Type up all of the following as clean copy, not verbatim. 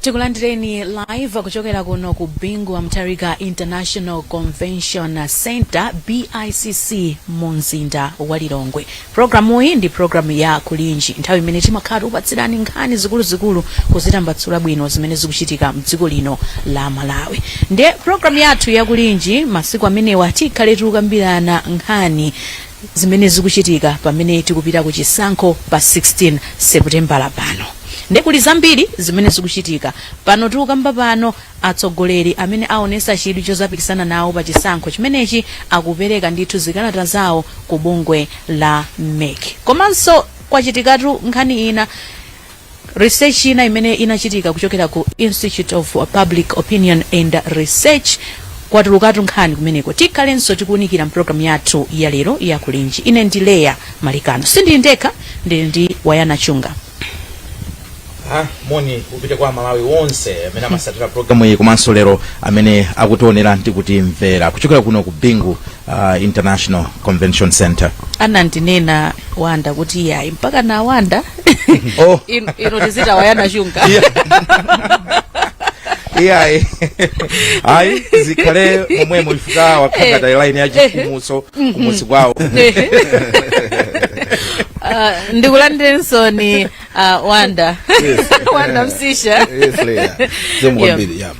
Tikulandireni live kuchokera kuno ku Bingu wa Mutharika International Convention Center, BICC, mu mzinda wa Lilongwe. Programuyi ndi programu ya Kulinji, nthawi imene timakhala tikupatsirani nkhani zikuluzikulu, kuzitambatsula bwino zimene zikuchitika mdziko lino la Malawi. Ndiye programu yathu ya Kulinji masiku amenewa tikhale tikukambirana nkhani zimene zikuchitika pamene tikupita ku chisankho pa 16 Seputembala pano. Ndiye kuli zambiri zimene zikuchitika pano. Tikukamba pano, atsogoleri amene aonesa chidwi chozapikisana nawo pa chisankho chimenechi akupereka ndithu zikalata zawo ku bungwe la MEC. Komanso kwachitikatu nkhani ina, research ina imene inachitika kuchokera ku Institute of Public Opinion and Research. Kwatulukatu nkhani kumeneko, tikhalenso tikuwunikira mpulogalamu yathu ya lero ya Kulinji. Ine ndi Leya Malikano, sindili ndekha, ndili ndi Wayana Chunga. Ah, moni upite kwa Malawi wonse amene amasatira programu iyi, komanso lero amene akutionera ndi kutimvera kuchokera kuno ku Bingu International Convention Center. Anandinena Wanda kuti iyayi, mpaka na Wanda. Oh. Ino tizita Wayana Chunga. Iyayi, ayi, zikhale momwemo chifukwa wakhangata line ya chifumuso kumusi kwawo. Ndikulandirenso ni Wanda. Yes. Wanda Msisha. Yes, Leah. Zikomo kwambiri, yeah.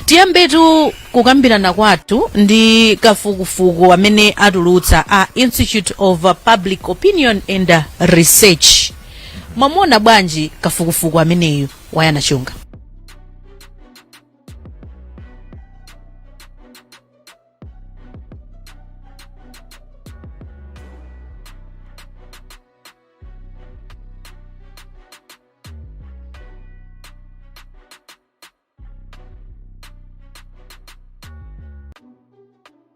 Tiyambetu kukambirana kwathu ndi kafukufuku amene atulutsa a Institute of Public Opinion and Research. Mwamuona bwanji kafukufuku ameneyu, Wayana Chunga?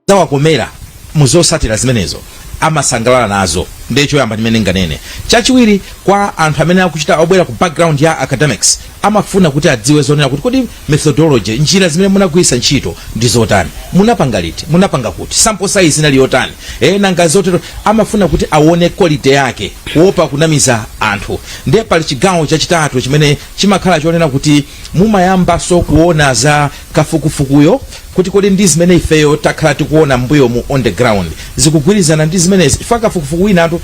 Zawakomera muzosatira zimenezo, amasangalala nazo. Ndiye choyamba chimene nganene. Chachiwiri, kwa anthu amene akuchita obwera ku background ya academics, amafuna kuti adziwe zonena kuti kodi methodology, njira zimene munagwiritsa ntchito ndi zotani, munapanga liti, munapanga kuti, sample size inali yotani, nanga zotero. Amafuna kuti aone quality yake, kuopa kunamiza anthu. Ndiye pali chigawo chachitatu chimene chimakhala chonena kuti mumayambanso kuona za kafukufukuyo kuti kodi ndi zimene ifeyo takhala tikuona mbuyo mu on the ground zikugwirizana ndi zimenezi, chifukwa kafukufuku wina anthu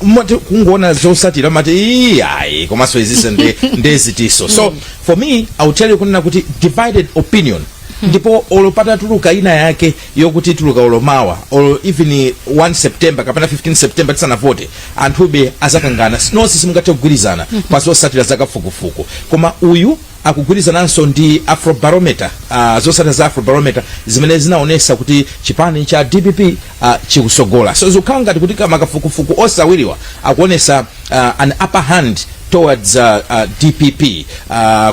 mati kungoona zosatira amati, "Ii, ayi, komanso izinso ndezitiso." So for me, I will tell you kunena kuti divided opinion, ndipo olo patatuluka ina yake yokuti tuluka olo mawa, olo even 1 September kapena 15 September tisanavote, anthube azakangana. Nonse simungathe kugwirizana pa zosatira zakafukufuku. Koma uyu akugwirizananso ndi Afrobarometer, zosatira za Afrobarometer zimene zinaonesa kuti chipani cha DPP chikusogola. So zikukhala ngati kuti makafukufuku osawiriwa akuonesa an upper hand towards DPP,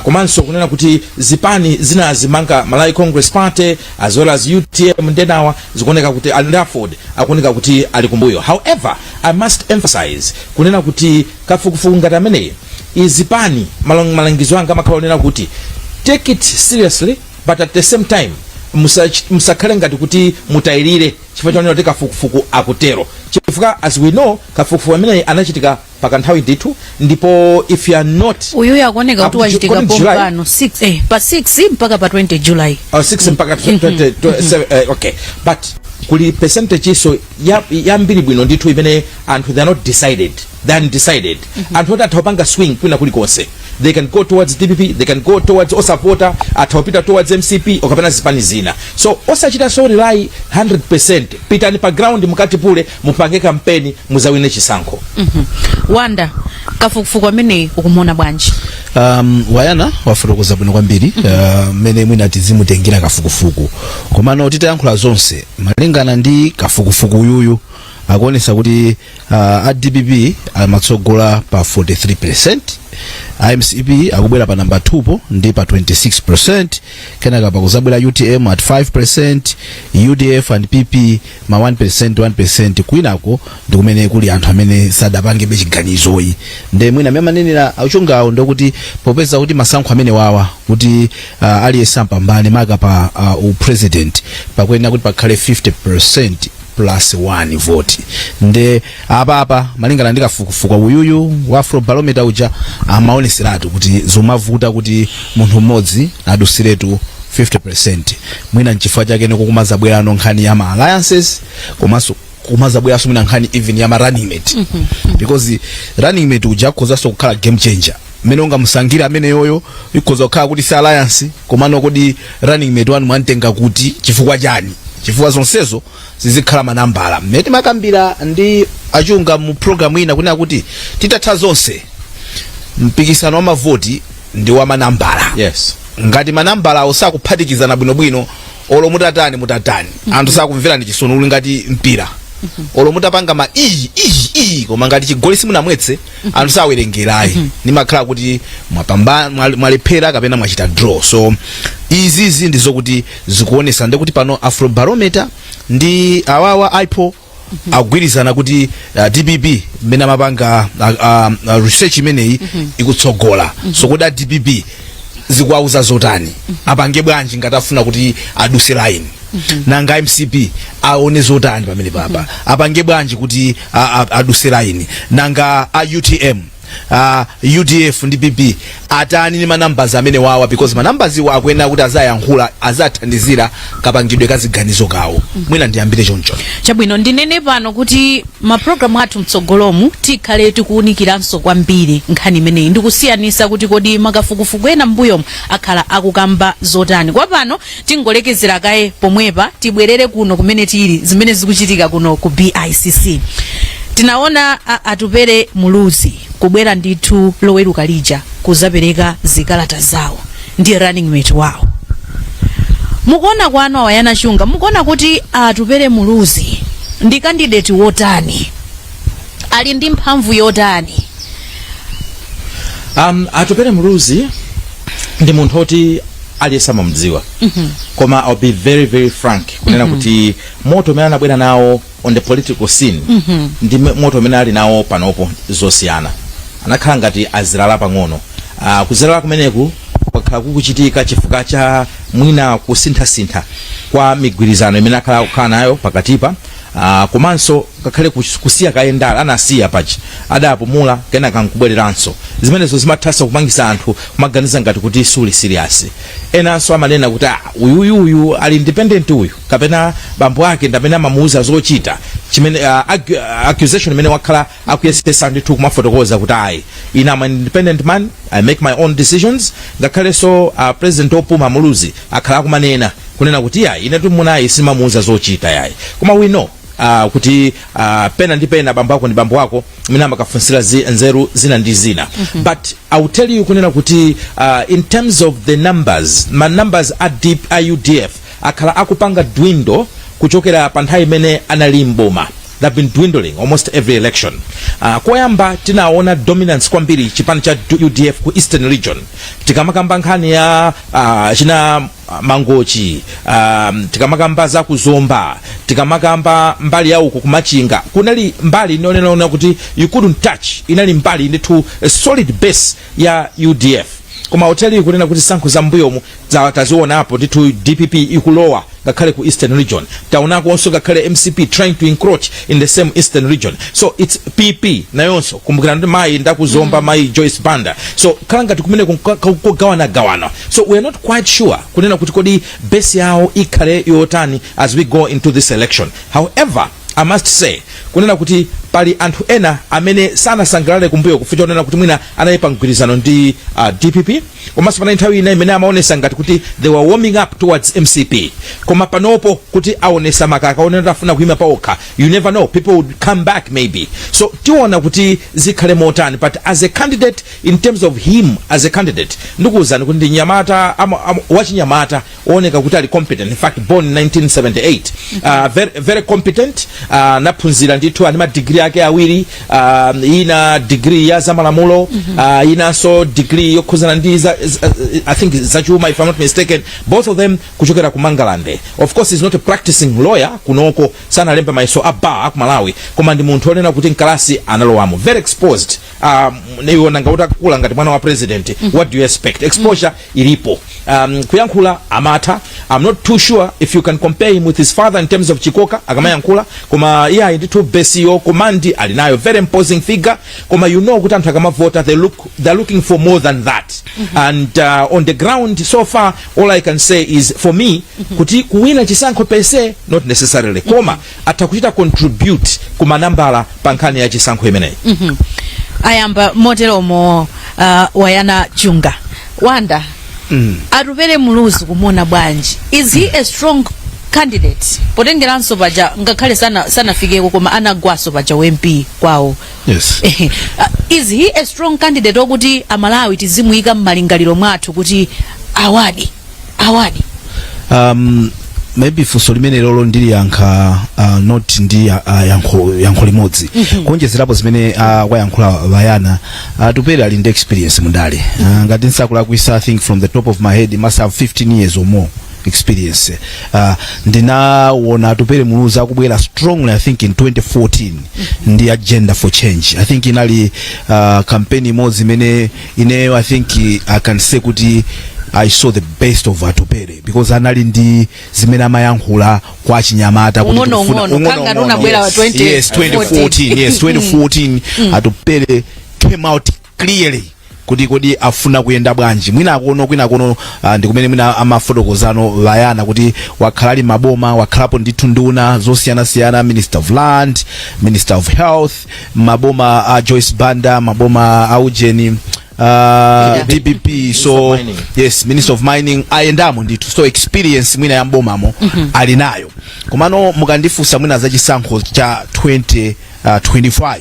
komanso kunena kuti zipani zinazi monga Malawi Congress Party as well as UTM ndenawa zikuoneka kuti and AFORD akuoneka kuti ali kumbuyo. However, I must emphasize kunena kuti kafukufuku ngati ameneyi, izipani, malangizo anga amakhala onena kuti take it seriously, but at the same time musakhale ngati kuti mutayirire chifukwa chonena kuti kafukufuku akutero, chifukwa as we know, kafukufuku ameneyi anachitika pakanthawi ndithu, ndipo if you are not Uyuyu akuoneka kuti wachitika kodi July? pompano 6, pa 6 mpaka pa 20 July. 6 mpaka 20, 27, okay, but kuli percentage iso yambiri bwino ndithu imene anthu they are not decided, they are undecided. Anthu oti atha kupanga swing kwina kulikonse. They can go towards DPP, they can go towards osavota, atha kupita towards MCP okapena zipani zina. So osachita so rely 100%. Pitani pa ground, mukatipule, mupange kampeni, muzawine chisankho. Wanda, kafukufuku ameneyi ukumuona bwanji? Wayana wafotokoza bwino kwambiri mmene mwina tizimutengera kafukufuku. Komano titayankhula zonse, malingana ndi kafukufuku uyuyu, akuonesa kuti a DPP amatsogola pa 43%, a MCP akubwera pa namba 2 po ndi pa 26%, kenaka pakuzabwera UTM at 5%, UDF and PP ma 1%, 1%. Kwinako ndi kumene kuli anthu amene sadapangebe chiganizoyi. Nde mwina amene amanenera achungawo ndokuti popeza kuti masankho amene wawa kuti aliyense ampambane maka pa upresident, pakuyenera kuti pakhale 50% plus 1 vote. Nde apapa, malingana ndi kafukufuku uyuyu wa Afrobarometer uja, amaoneseratu kuti zomavuta kuti munthu mmodzi adusiretu 50%. Mwina nchifukwa chake niko kumazabwerano nkhani ya ma alliances, komanso kumazabweranso mwina nkhani even ya ma running mate, because running mate uja akhozanso kukhala game changer. Mmene ungamusankhire amene yoyo, ikhoza kukhala kuti si alliance, komano kodi running mate wanu mwamtenga kuti chifukwa chani? Chifukwa zonsezo zizikhala manambala. Mmene timakambira ndi Achunga mu program ina, kunena kuti titatha zonse, mpikisano wa mavoti ndi wa manambala. Ngati manambala awo sakuphatikizana bwinobwino, olo mutatani mutatani, anthu sakumvera ndi chisoni. Uli ngati mpira, olo mutapanga ma iyi iyi iyi, koma ngati chigoli simunamwetse, anthu sawerengerayi, nimakhala kuti mwapambana, mwalephera kapena mwachita draw. So izizi ndizokuti zikuonesa ndikuti pano Afrobarometer ndi awawa IPOL agwirizana kuti DPP, mmene amapanga research imeneyi, ikutsogola. So kodi a DPP zikuwauza zotani? Apange bwanji ngati afuna kuti aduse line? Nanga MCP aone zotani pamene papa? Apange bwanji kuti aduse line? Nanga a UTM, UDF ndi PP atani ndi manumbers amene wawa? Because manumbers iwo akuyenera kuti azayankhula, azathandizira kapangidwe ka ziganizo kawo. Mwina ndiyambire choncho. Chabwino, ndinene pano kuti mapulogalamu athu mtsogolomu tikhale tikuwunikiranso kwambiri nkhani imeneyi, ndikusiyanisa kuti kodi makafukufuku ena m'mbuyomu akhala akukamba zotani. Kwa pano tingolekezera kaye pomwepa, tibwerere kuno kumene tili, zimene zikuchitika kuno ku BICC. Tinaona Atupere Muluzi kubwera ndithu Loweruka lija kuzapereka zikalata zawo ndi running mate wawo. Mukuona kwanu, Awayana Chunga, mukuona kuti Atupere Muluzi ndi candidate wotani? Ali ndi mphamvu yotani? Atupere Muluzi ndi munthu oti aliyense amamudziwa, koma I'll be very very frank kunena kuti moto umene anabwera nawo on the political scene ndi moto umene ali nawo panopo zosiyana. Anakhala ngati azilala pang'ono. Kuzilala kumeneku kwakhala kukuchitika chifukwa cha mwina kusinthasintha kwa migwirizano imene akhala kukhala nayo pakatipa, komanso ngakhale kusiya kayendala anasiya pachi, adapumula, kenaka nkubwereranso. Zimenezo zimathanso kupangisa anthu kumaganiza ngati kuti suli serious. Enanso amanena kuti, ah, uyuyuyu ali independent uyu, kapena bambo ake ndamene amamuuza zochita, chimene accusation imene wakhala akuyesesa ndithu kumafotokoza kuti, ayi, ine am an independent man, I make my own decisions. Ngakhalenso President opuma Muluzi akhala akumanena kunena kuti, yayi, ine tumunayi simamuuza zochita, yayi. Koma we know kuti pena ndi pena bambo ako ndi bambo ako mwina amakafunsira nzeru zina ndi zina. But I will tell you kunena kuti in terms of the numbers, ma numbers a deep a UDF akhala akupanga dwindle kuchokera pa nthawi imene anali mboma. They've been dwindling almost every election. Koyamba tinaona dominance kwambiri chipani cha UDF ku Eastern Region, tikamakamba nkhani ya china Mangochi, tikamakamba za kuzomba, tikamakamba mbali ya uku kumachinga, kunali mbali inonena kuti you couldn't touch. Inali mbali ndithu a solid base ya UDF. Koma uteli kunena kuti zisankho za mbuyomu tazionapo ndithu DPP ikulowa ngakhale ku Eastern Region. Taonakonso ngakhale MCP trying to encroach in the same Eastern Region. So it's PP nayonso, kumbukira ndi mayi ndakuzomba, mayi Joyce Banda. So khala ngati kumene kugawanagawana. So we are not quite sure kunena kuti kodi base yawo ikhale yotani as we go into this election. However, I must say kunena kuti pali anthu ena amene sanasangalale kumbuyo kufucha kunena kuti mwina anali pa mgwirizano ndi DPP, komanso panali nthawi ina imene amaonesa ngati kuti they were warming up towards MCP. Koma panopo kuti aonesa makaka onena kuti afuna kuyima paokha, you never know, people would come back maybe. So tiona kuti zikhale motani. But as a candidate, in terms of him as a candidate, ndikuwuzani kuti ndi nyamata wachinyamata ooneka kuti ali competent. In fact, born in 1978, very, very competent, naphunzira ndithu, ali madigiri. ake awiri, ina degree ya zamalamulo, inanso degree yokhuzana ndi I think zachuma, if I'm not mistaken, both of them kuchokera ku Mangalande. Of course he's not a practicing lawyer kunoko, sanalembe mayeso a bar ku Malawi, koma ndi munthu onena kuti mkalasi analowamo, very exposed. Iwona ngati akukula ngati mwana wa president, what do you expect? Exposure ilipo. Kuyankhula amatha. I'm not too sure if you can compare him with his father in terms of chikoka akamayankhula, koma iye ayi ndithu, besiyo command ali nayo, very imposing figure. Koma you know kuti anthu akamavota, they're looking for more than that. And on the ground so far, all I can say is, for me, kuti kuwina chisankho per se, not necessarily, koma atha kuchita contribute kumanambala pa nkhani ya chisankho imeneyi. Ayamba moteromo Wayana Chunga. Wanda, Atupele Muluzi kumuona bwanji? Is he a strong candidate, potengeranso paja ngakhale sanafikeko koma anagwaso paja u MP kwawo? Yes. Is he a strong candidate okuti Amalawi tizimuyika m'malingaliro mwathu kuti awadi awadi? Maybe funso limene lolo ndiliyankha not ndi yankho limodzi. Kuonjezerapo zimene wayankhula Wayana, Atupele ali ndi experience mundale. Ngati nsakulakwisa, I think from the top of my head, he must have 15 years or more experience. Ndinaona Atupele Muluzi akubwera strongly, I think in 2014, ndi Agenda for Change. I think inali campaign imodzi imene ineyo, I think I can say kuti I saw the best of Atupele, because anali ndi zimene amayankhula kwa chinyamata kuti Ung'ono tikufuna- ung'ono, ung'ono kanga ung'ono. unabwera wa 2014. Yes, 2014, yes, 2014 Atupele came out clearly kuti kodi afuna kuyenda bwanji. Mwina akono kwina akono, ndi kumene mwina amafotokozano Wayana kuti wakhala ali maboma, wakhalapo ndithu nduna zosiyanasiyana, Minister of Land, Minister of Health, maboma a Joyce Banda, maboma a ujeni, DPP, so of Mining. Yes, Minister of Mining, ayendamo ndithu. So experience mwina yambomamo ali nayo. Komano mukandifunsa mwina za chisankho cha 20 25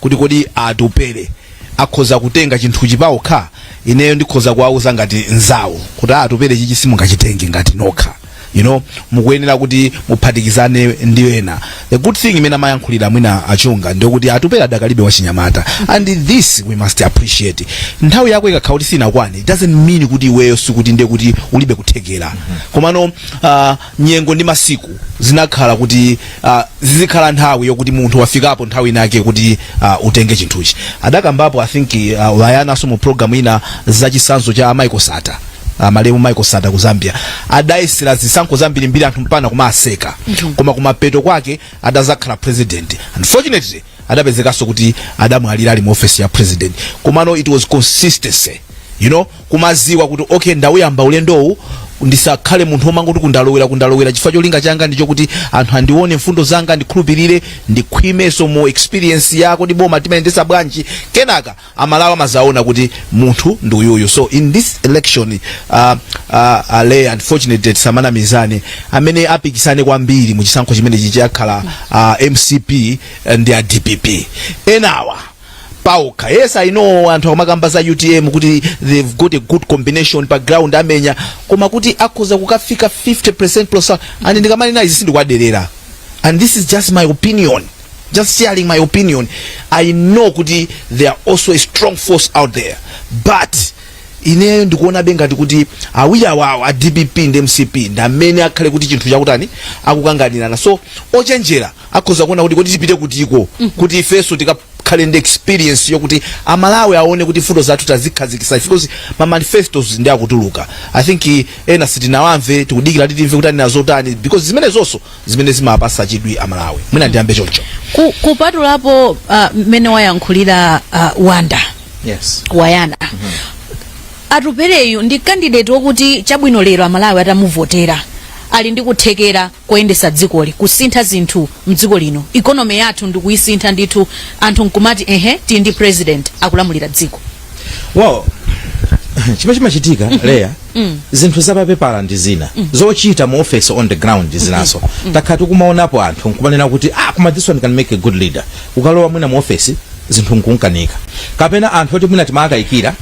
kuti kodi Atupele akhoza kutenga chinthuchi pawokha, ineyo ndikhoza kuwauza ngati nzawo kuti Atupele chichi simungachitenge ngati nokha, mukuyenera kuti muphatikizane ndi ena. The good thing imene amayankhulira mwina Achunga ndikuti Atupele adakalibe wachinyamata, and this we must appreciate. Nthawi yako ikakhala kuti sinakwane, it doesn't mean kuti iweyo sikuti ndiye kuti ulibe kuthekera. Komano nyengo ndi masiku zinakhala kuti zizikhala nthawi yokuti munthu wafikapo nthawi inake kuti utenge chinthuchi. Adakambapo, I think, Wayanaso mu program ina zachisanzo cha Michael Sata, malemu Michael Sata ku Zambia. Adayesera zisankho zambirimbiri, anthu mpana kumaseka, koma kumapeto kwake adazakhala president. Unfortunately adapezekanso kuti adamwalira ali mu office ya president. Komano it was consistency, kumaziwa kuti okay, ndawuyamba ulendowu, ndisakhale munthu womangoti kundalowera kundalowera, chifukwa cholinga changa ndichokuti anthu andione, mfundo zanga ndikhulupirire, ndikhwimenso mu experience yako ndi boma timayendesa bwanji. Kenaka Amalawi amazaona kuti munthu ndi uyuyu. So in this election, ale unfortunately tisamanamizane, amene apikisane kwambiri mu chisankho chimenechi chakhala MCP ndi a DPP. Enawa paokha, yes, I know anthu akumakamba za UTM kuti they've got a good combination pa ground, amenya, koma kuti akhoza kukafika 50% plus, and ndikamanena izi sindikuwaderera, and this is just my opinion, just sharing my opinion. I know kuti they are also a strong force out there, but ineyo ndikuonabe ngati kuti awiri awawo, a DPP ndi MCP, ndi amene akhale kuti chinthu chakutani akukanganirana. So ochenjera akhoza kuona kuti kodi tipite kutiko kuti ifenso tikakhale ndi experience yokuti Amalawi aone kuti fundo zathu tazikhazikisa, because ma manifestos ndi akutuluka. I think ena sitinawamve, tikudikira titimve kuti anena zotani, because zimene zonso zimene zimapasa chidwi Amalawi. Mwina ndiyambe choncho. Kupatulapo mmene wayankhulira Wanda, Wayana, Atupeleyu ndi candidate wokuti chabwino lero Amalawi atamuvotera ali ndi kuthekera koyendesa dzikoli, kusintha zinthu mdziko lino, economy yathu ndikuyisintha ndithu, anthu nkumati ehe, tili ndi president akulamulira dziko? Well, chimene chimachitika, Leya, zinthu zapapepala ndi zina, zochita mu office on the ground ndi zinaso. Takhala tikumaonapo anthu nkumanena kuti, "Ah, koma this one can make a good leader." Ukalowa mwina mu office, zinthu nkunkanika, kapena anthu oti mwina timakayikira,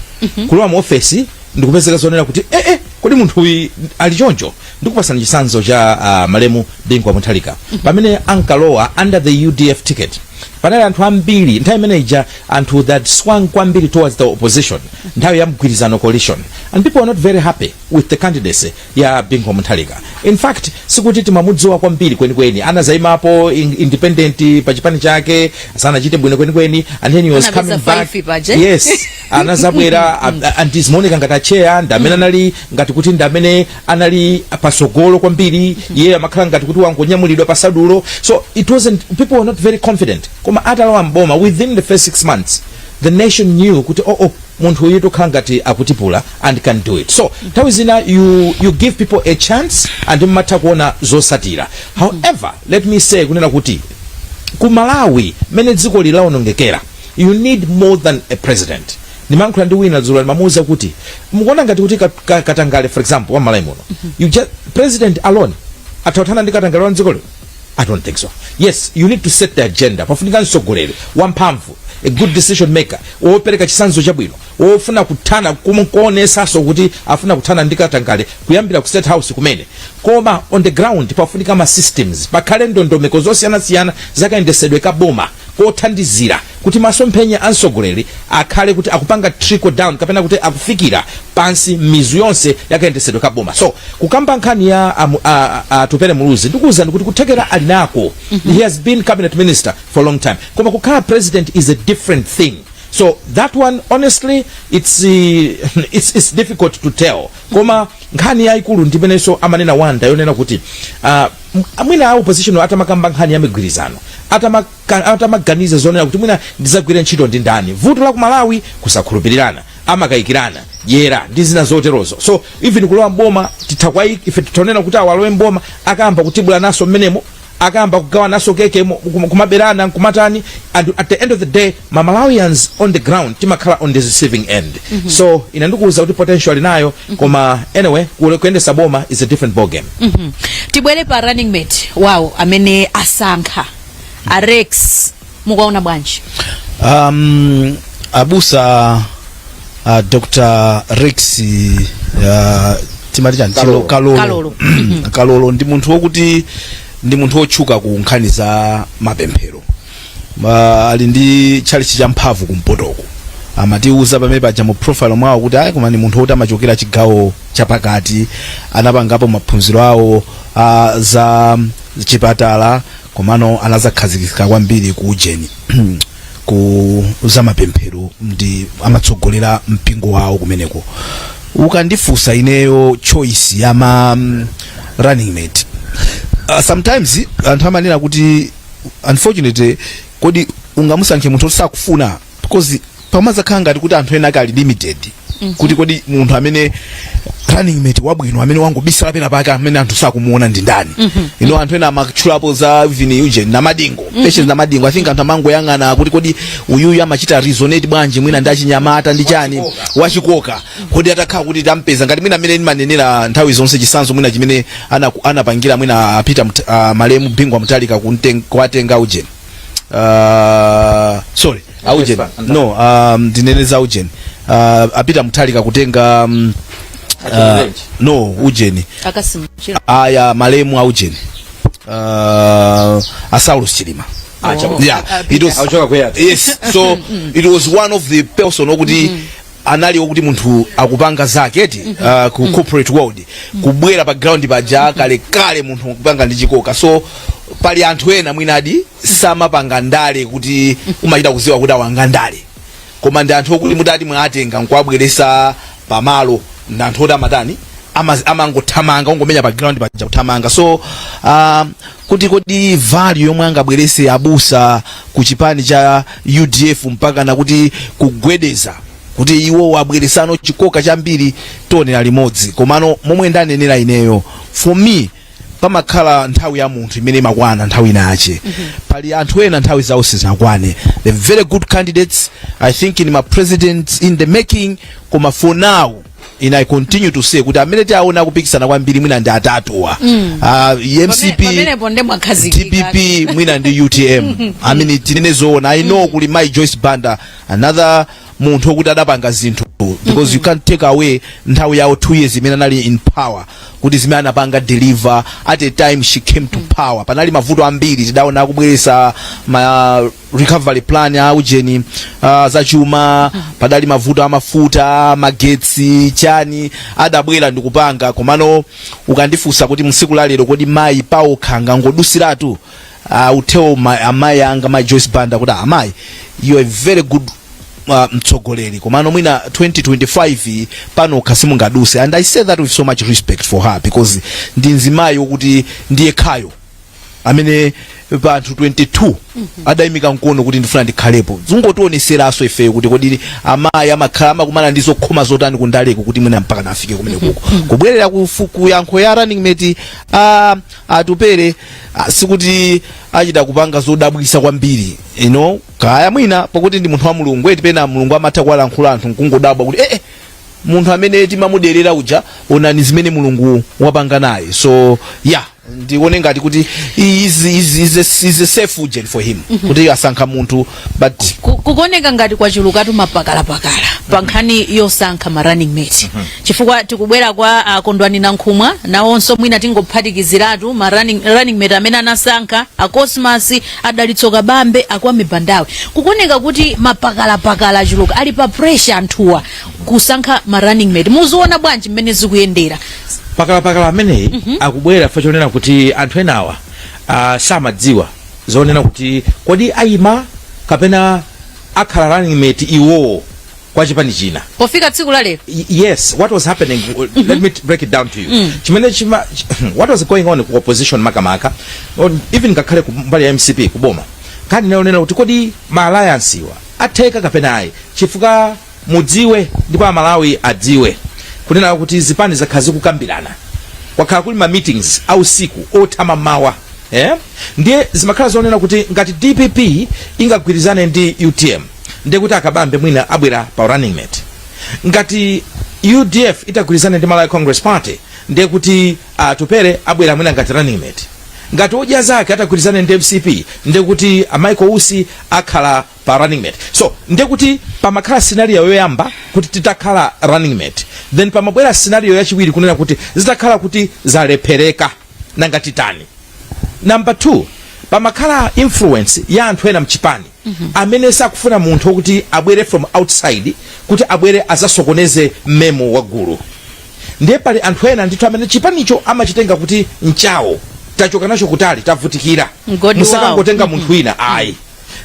kulowa mu office ndikupezeka zonena kuti eh eh, kodi munthu uyu ali choncho? Ndikupasani chitsanzo cha malemu Bingu Mutharika. Pamene ankalowa under the UDF ticket, Panali anthu ambiri nthawi imene ija, anthu that swung kwambiri towards the opposition nthawi ya mgwirizano coalition, and people were not very happy with the candidacy ya Bingu Mutharika. In fact, sikuti timamudziwa kwambiri kwenikweni. Anazayimapo independent pa chipani chake, sanachite bwino kwenikweni, and then he was Anapeza coming back. five paje. Yes, anazabwera and zimaoneka ngati acheya ndi amene anali, ngati kuti ndi amene anali pasogolo kwambiri. Iye amakhala ngati kuti wangonyamulidwa pasadulo. So it wasn't, people were not very confident. Koma atalowa mboma, within the first 6 months the nation knew kuti oh, munthu uyu tokhala ngati akutipula and can do it. So nthawi zina you give people a chance and mmatha kuona zosatira. However, let me say kunena kuti ku Malawi, mmene dziko lilawonongekera, you need more than a president. Ndimayankhula ndi wina dzulo, ndimamuwuza kuti mukuona ngati kuti katangale, for example, wa Malawi muno, you just president alone athathana ndi katangale wa mdziko lino? I don't think so. Yes, you need to set the agenda. Pafunika mtsogoleri wamphamvu, a good decision maker, wopereka chitsanzo chabwino, wofuna kuthana, kuonesanso kuti afuna kuthana ndi katangale kuyambira ku State House kumene. Koma on the ground pafunika ma systems, pakhale ndondomeko zosiyanasiyana zakayendesedwe ka boma kothandizira kuti masomphenya a mtsogoleri akhale kuti akupanga trickle down kapena kuti akufikira pansi mizu yonse yakayendesedwe ka boma. So kukamba nkhani ya Atupele Muluzi, ndikuwuzani kuti kuthekera ali nako. He has been cabinet minister for a long time, koma kukhala president is a different thing. So that one, honestly, it's difficult to tell. Koma nkhani yayikulu ndimenenso amanena Wanda, yonena kuti mwina a opposition atamakamba nkhani ya migwirizano, atamaganiza zonena kuti mwina ndizagwira ntchito ndi ndani. Vuto la ku Malawi kusakhulupirirana, amakayikirana, dyera ndi zina zoterozo. So even kulowa mboma, titha kwa ife titaonena kuti awalowe mboma, akayamba kutibula naso mmenemo, akayamba kugawa naso keke, kumaberana, nkumatani, and at the end of the day ma Malawians on the ground timakhala on the receiving end. So ine ndikuwuza kuti potential nayo, koma anyway, kuyendesa boma is a different ball game. Tibwere pa running mate wawo amene asankha, a Rex. Mukuwaona bwanji? Abusa Dr Rex, timati chani? Kalolo. Kalolo. Kalolo. Kalolo ndi munthu wokuti ndi munthu wotchuka ku nkhani za mapemphero. Ali ndi tchalitchi cha mphamvu kumpotoko. Amatiuza pamene paja mu profile mwawo kuti ayi, koma ni munthu woti amachokera chigawo chapakati, anapangapo maphunziro awo za chipatala, komano anazakhazikika kwambiri ku ujeni, ku zamapemphero, ndi amatsogolera mpingo wawo kumeneko. Ukandifunsa ineyo choice ya ma running mate, sometimes anthu amanena kuti unfortunately, kodi ungamusankhe munthu oti sakufuna? Because pamazakhala ngati kuti anthu ena ake ali limited, kuti kodi munthu amene running mate wabwino amene wangobisala pena pake, amene anthu sakumuona, ndi ndani? Anthu ena amatchulapo za even Eugene Namadingo, Patience Namadingo. I think anthu amangoyang'ana kuti kodi uyuyu amachita resonate bwanji mwina ndi achinyamata, ndi chani, wachikoka. Kodi atakhala kuti tampeza ngati mwina amene ndimanenera nthawi zonse, chisanzo mwina chimene anapangira mwina apita malemu Bingu Mutharika kuwatenga Eugene, sorry, Augen, no, ndinene za Eugene, apita Mutharika kutenga no, Eugene Akasimchira. Aya, malemu Eugene, a Saulos Chilima. Ah, Yeah, it was Auchoka kuyata. Yes, so it was one of the person okuti anali okuti munthu akupanga zake eti ku corporate world, kubwera pa ground paja kale kale, munthu kupanga ndi chikoka. So pali anthu ena mwinadi samapanga ndale kuti umachita kuziwa kuti awanga ndale, koma ndi anthu okuti mutati mwatenga nkuwabweresa pamalo, ndi anthu oti amatani, amangothamanga, ungomenya pa ground paja, kuthamanga. So kuti kodi value yomwe angabwerese abusa ku chipani cha UDF mpaka nakuti kugwedeza kuti iwo abweresano chikoka chambiri, tionera limodzi. Komano momwe ndanenera ineyo, for me pamakhala nthawi ya munthu imene imakwana nthawi inache. Pali anthu ena nthawi zawo sizinakwane. The very good candidates, I think in ma president in the making, koma for now in I continue to say kuti amene tiaona kupikisana kwambiri mwina ndi atatuwa, MCP, Pamenepo nde mwakhazikika. DPP mwina ndi UTM. I mean, tinene zoona, I know kuli Mai Joyce Banda, another Munthu wokuti adapanga zinthu, because you can't take away nthawi yawo 2 years imene anali in power, kuti zimene anapanga deliver at a time she came to power. Panali mavuto ambiri, tidaona akubweresa ma recovery plan a ujeni zachuma, padali mavuto amafuta, magetsi, chani, adabwera ndikupanga. Komano ukandifunsa kuti msiku la lero kodi mayi paokha ngangodusiratu, utewo amayi anga, mayi Joyce Banda, kuti amayi, you are very good mtsogoleri, komano mwina 2025 panokha simungaduse. And I say that with so much respect for her, because ndi mzimayi wokuti ndiye khayo amene pa anthu 22 adayimika mkono kuti ndifuna ndikhalepo. Zingotioneseranso ifeyo kuti kodi amayi amakhala amakumana ndi zokhoma zotani kundaleko kuti mwina mpaka nafike kumene kuko. Kubwerera ku yankho ya running mate, Atupere, sikuti achita kupanga zodabwisa kwambiri, kaya mwina pakuti ndi munthu wa Mulungu eti, pena Mulungu amatha kuwalankhula anthu nkungodabwa kuti munthu amene timamuderera uja, onani zimene Mulungu wapanga naye. So yeah, ndione ngati kuti is a safe agent for him kuti asankha munthu, but Kukuoneka ngati kwachulukatu mapakalapakala pa nkhani yosankha ma running mate, chifukwa tikubwera kwa Kondwani Nankhumwa, nawonso mwina tingophatikiziratu ma running mate amene anasankha a Cosmas, Adalitso Kabambe, aKwame Bandawe. Kukuoneka kuti mapakalapakala achuluka, ali pa pressure anthuwa kusankha ma running mate. Muziona bwanji mmene zikuyendera? Pakalapakala ameneyi akubwera fa chonena kuti anthu enawa samadziwa zonena kuti kodi ayima kapena akhala running mate iwowo kwa chipani china. Pofika tsiku la lero. Yes, what was happening, let me break it down to you. Chimene chima what was going on ku opposition makamaka, or even ngakhale ku mbali ya MCP kuboma, nkhani inayonena kuti kodi ma alliance iwa atheka kapena ayi, chifukwa mudziwe ndipo Amalawi adziwe kunena kuti zipani zakhala zikukambirana, kwakhala kuli ma meetings ausiku othama mawa, eh? Ndiye zimakhala zonena kuti ngati DPP ingagwirizane ndi UTM, ndiye kuti aKabambe mwina abwera pa running mate. Ngati UDF itagwirizana ndi Malawi Congress Party, ndiye kuti Atupere abwera mwina ngati running mate. Ngati Odya Zake atagwirizana ndi MCP, ndiye kuti a Michael Usi akhala pa running mate. So ndiye kuti pamakhala scenario yoyamba kuti titakhala running mate, then pamabwera scenario yachiwiri kunena kuti zitakhala kuti zalephereka, nanga titani? Number two, pamakhala influence ya anthu ena mchipani amene sakufuna munthu wokuti abwere from outside kuti abwere azasokoneze mmemo wa gulu. Ndiye pali anthu ena ndithu amene chipanicho amachitenga kuti nchawo, tachoka nacho kutali, tavutikira, Mgodi musakangotenga munthu wina ayi.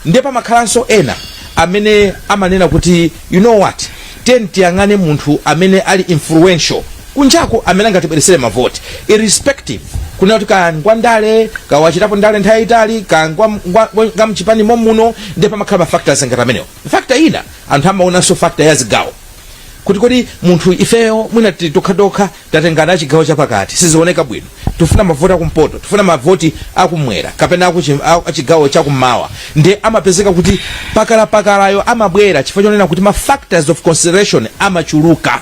Ndiye pamakhalanso ena amene amanena kuti, you know what, tiyeni tiyang'ane munthu amene ali influential kunjako amene angatibweresere mavoti, irrespective kunena kuti kaya ngwandale, kawachitapo ndale nthawi yayitali, ka ngwa mchipani momuno. Ndiye pamakhala ma factors ngati amenewo. Factor ina, anthu amaonanso factor ya zigawo, kuti kodi munthu ifeyo mwina tili tokhatokha, tatengana chigawo chapakati, sizioneka bwino, tifuna mavoti akumpoto, tifuna mavoti akumwera kapena achigawo chakummawa. Ndiye amapezeka kuti pakalapakalayo amabwera chifukwa chonena kuti ma factors of consideration amachuluka.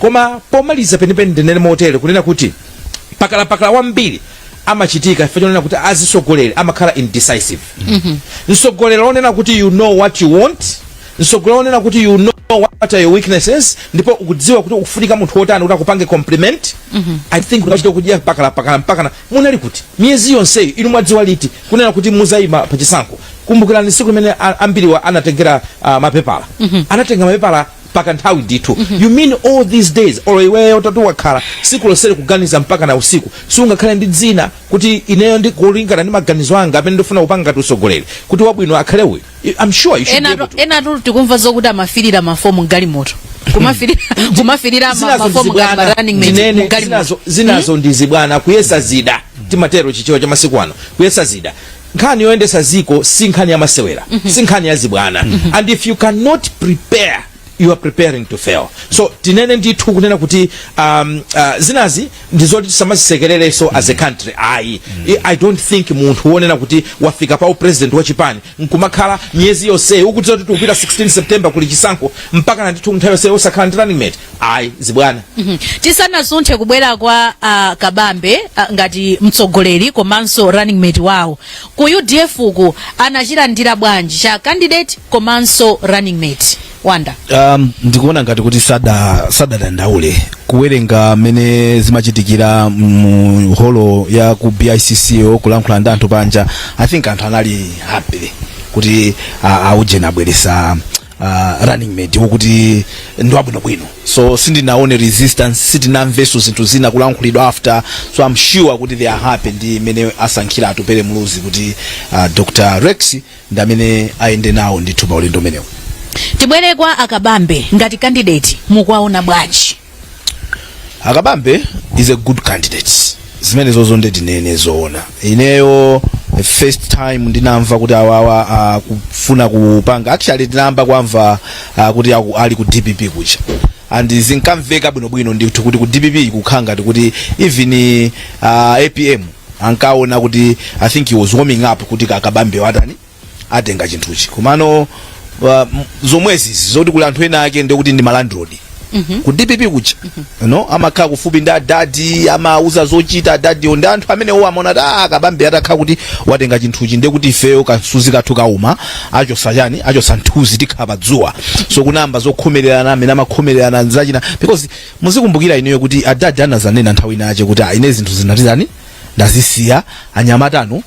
Koma pomaliza penipeni ndinene motere kunena kuti pakalapakala wambiri amachitika chifukwa chonena kuti azisogoleri amakhala indecisive. Mtsogoleri onena kuti you know what you want, mtsogoleri onena kuti you know what are your weaknesses, ndipo ukudziwa kuti ukufunika munthu wotani kuti akupange compliment, I think unachita kudya pakalapakala mpakana munali kuti miyezi yonseyi? Inu mwadziwa liti kunena kuti muzayima pachisankho? Kumbukirani siku limene ambiriwa anatengera mapepala, anatenga mapepala pakanthawi ndithu. You mean all these days, olo iweyo tatu wakhala siku lonseli kuganiza mpaka na usiku, sungakhale ndi dzina kuti ineyo ndi kulingana ndi maganizo anga amene ndifuna kupanga ngati usogoleri kuti wabwino akhale uyu? I'm sure you should be able to. Enatu tikumva zokuti amafirira mafomu mgalimoto, kumafirira Zinazo mafomu ngati ndizibwana, ma running mate ndinene, mgalimoto. Zinazo ndizibwana, kuyesa zida timatero Chichewa cha masiku ano, kuyesa zida. Nkhani yoyendesa ziko si nkhani ya masewera, si nkhani ya zibwana, and if you cannot prepare, you are preparing to fail. So tinene ndithu kunena kuti zinazi ndizoti tisamazisekerereso as a country ayi. I don't think munthu wonena kuti wafika pa upresident wa chipani nkumakhala miyezi yonseyi ukudziwa kuti tikupita 16 September kuli chisankho, mpaka na ndithu nthawi yonseyi osakhala ndi running mate, ayi, zibwana. Tisanasunthe kubwera kwa Kabambe ngati mtsogoleri komanso running mate wawo ku UDF, ku anachilandira bwanji cha candidate komanso running mate? Wanda. Ndikuona ngati kuti sadadandaule kuwerenga mmene zimachitikira mu holo ya ku BICC yo, kulankhula ndi anthu panja. I think anthu anali happy kuti aujeni abweresa running mate wokuti ndi wabwinobwino. So sindinaone resistance, sitinamvenso zinthu zina kulankhulidwa after, so I'm sure kuti they are happy ndi mmene asankhira Atupele Muluzi kuti Dr Rex ndi amene ayende nawo ndithu pa ulendo umenewu. Tibwere kwa Akabambe. Ngati candidate, mukuwaona bwanji? Akabambe is a good candidate, zimene zozo ndinene zoona. Ineyo the first time ndinamva kuti awawa kufuna kupanga, actually ndinayamba kwamva kuti ali ku DPP kuja, and zinkamveka bwinobwino ndithu kuti ku DPP kukhala ngati kuti even APM ankaona kuti, I think he was warming up kuti Akabambe watani, atenga chinthuchi. Komano zomwezi zoti kuli anthu ena ake ndikuti ndi malandlord ku DPP kuja, no amakhala kufupi ndi adadi, amauza zochita adadiwo, ndi anthu amene wo amaona kuti Akabambe atakhala kuti watenga chinthuchi, ndiye kuti ifeyo kansuzi kathu kauma, achosa chani, achosa nthuzi, tikhala padzuwa. So kunamba zokhomererana amene amakhomererana zachina, because muzikumbukira ineyo kuti adadi anazanena nthawi inache kuti ine zinthu zinatizani, ndazisiya, anyamatano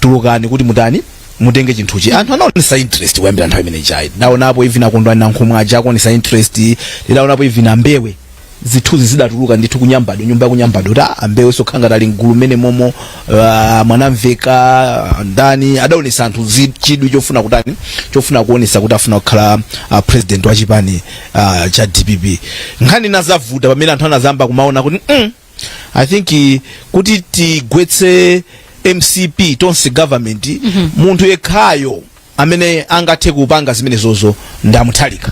tulukani kuti mutani, mutenge chinthuchi. Anthu anaonesa interest kuyambira nthawi imene ichayi. Ndaonapo even Akondwani Nankhumwa aja akuonesa interest, ndidaonapo even Ambewe, zithunzi zidatuluka ndithu kunyambadwe, nyumba ya kunyambadwe, kuti Ambewe sokhala ngati ali mgulu mmene momo, Mwanamveka ndani, adaonesa anthu chidwi chofuna kutani, chofuna kuonesa kuti afuna kukhala president wa chipani cha DPP. Nkhani nazavuta pamene anthu anazamba kumaona kuti I think kuti tigwetse MCP tonse government, munthu yekhayo amene angathe kupanga zimene zozo ndamuthalika.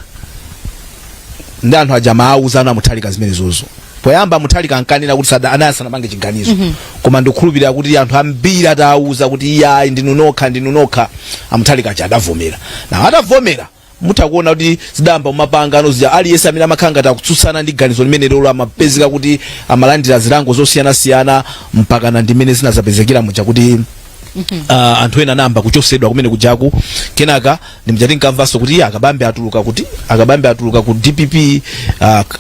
Ndi anthu aja maauza ana Muthalika zimene zozo. Poyamba Muthalika ankanena kuti sada anaya sanapange chiganizo, koma ndikukhulupirira kuti anthu ambiri atawuza kuti iyayi, ndinu nokha, ndinu nokha, Amuthalika aja adavomera. Na atavomera, mutha kuona kuti zidayamba mumapanga zija, aliyense amene amakhala ngati akutsutsana ndi ganizo limene lolo amapezeka kuti amalandira zilango zosiyanasiyana, mpakana ndimene zinazapezekera muja kuti anthu ena anayamba kuchosedwa kumene kujaku. Kenaka ndimjati nkamvanso kuti iye Akabambe atuluka, kuti Akabambe atuluka ku DPP,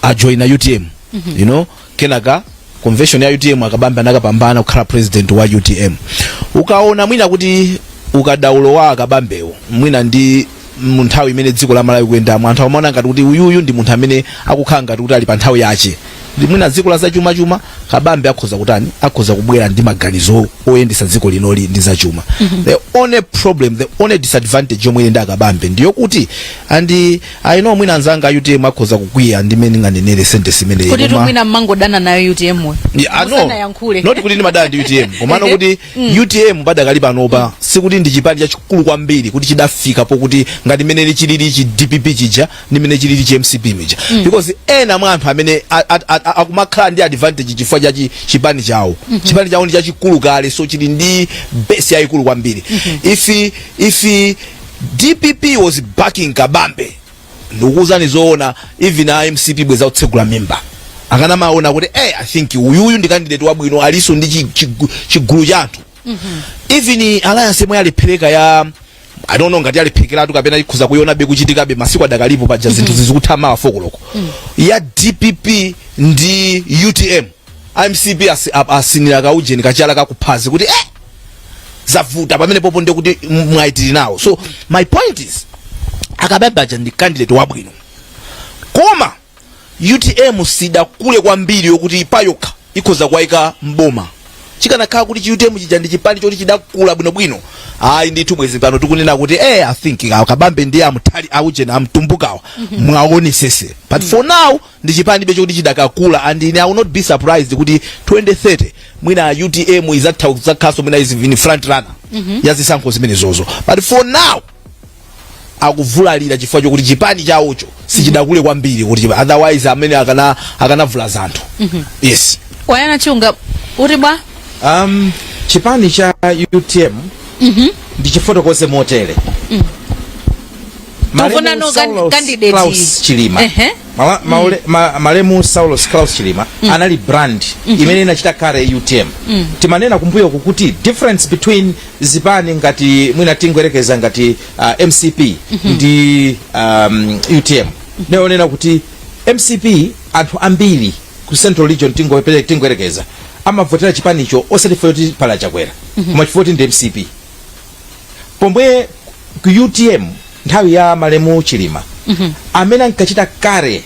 ajoina UTM. Kenaka convention ya UTM, Akabambe anakapambana kukhala president wa UTM. Ukaona mwina kuti ukadaulo wa Akabambewo, mwina ndi mu nthawi imene dziko la Malawi kuyendamo, anthu amaona ngati kuti uyuyu ndi munthu amene akukhala ngati kuti ali pa nthawi yache, ndi mwina dziko la zachumachuma, Kabambe akhoza kutani, akhoza kubwera ndi maganizo oyendesa dziko linoli ndi zachuma. The only problem, the only disadvantage yomwe ili ndi Akabambe ndiyo kuti, and I know mwina anzanga a UTM akhoza kukwiya ndi mmene nganenere sentence imeneyi. Kuti tumwina mmangodana nayo UTM? Yeah, no, Musanayankhule. Not kuti ndimadana ndi UTM, komano kuti UTM padakali panopa sikuti ndi chipani chachikulu kwambiri kuti chidafika pokuti ngati mmene chilili chi DPP chija ndi mmene chilili chi MCP mija, because ena mwa anthu amene akumakhala ndi advantage chifukwa cha chipani chawo, chipani chawo ndi chachikulu kale, so chili ndi base yayikulu kwambiri. If DPP was backing Kabambe, ndikukuwuzani zoona, even a MCP bweza kutsegula mimba akanamaona kuti I think uyuyu ndi candidate wabwino, aliso ndi chigulu cha anthu. Even alliance yomwe yalephereka ya, I don't know ngati yalephekeratu kapena ikhuza kuionabe kuchitikabe, masiku adakalipo paja, zinthu zizikutha mawa 4 koloko, ya DPP ndi UTM, MCP asinira kaujeni kachala kakuphazi kuti zavuta pamene popo, ndi kuti mwayitiri nawo. So my point is, Akabambe aja ndi candidate wabwino, koma UTM sidakule kwambiri yokuti payokha ikhoza kuwayika mboma. Chikanakhala kuti chi UTM chija ndi chipani choti chidakula bwinobwino, ayi ndithu bwezi pano tikunena kuti I think Akabambe ndiye Amutali aujena Amtumbukawa mwaonesese. But for now ndi chipani chokuti chidakakula, and I will not be surprised kuti 2030 mwina UTM izatha kudzakhaso mwina is in front runner ya zisankho zimene zozo. But for now akuvulalira chifukwa chokuti chipani chawocho sichidakule kwambiri kuti otherwise amene akanavula zanthu, yes. Wayana Chunga, uti bwa? Chipani cha UTM, ndichifotokoze motere. Tufuna no Saulos candidate. Klaus Chilima. Malemu Saulos Klaus Chilima anali brand imene inachita carry UTM. Timanena kumbuyo kukuti difference between zipani ngati mwina tingoyerekeza ngati MCP ndi UTM, neonena kuti MCP, anthu ambiri ku Central Region, tingoyerekeza, amavotera chipanicho osati kuti pala Chakwera, koma chifukwa kuti ndi MCP. Pomwe ku UTM nthawi ya malemu Chilima, amene ankachita carry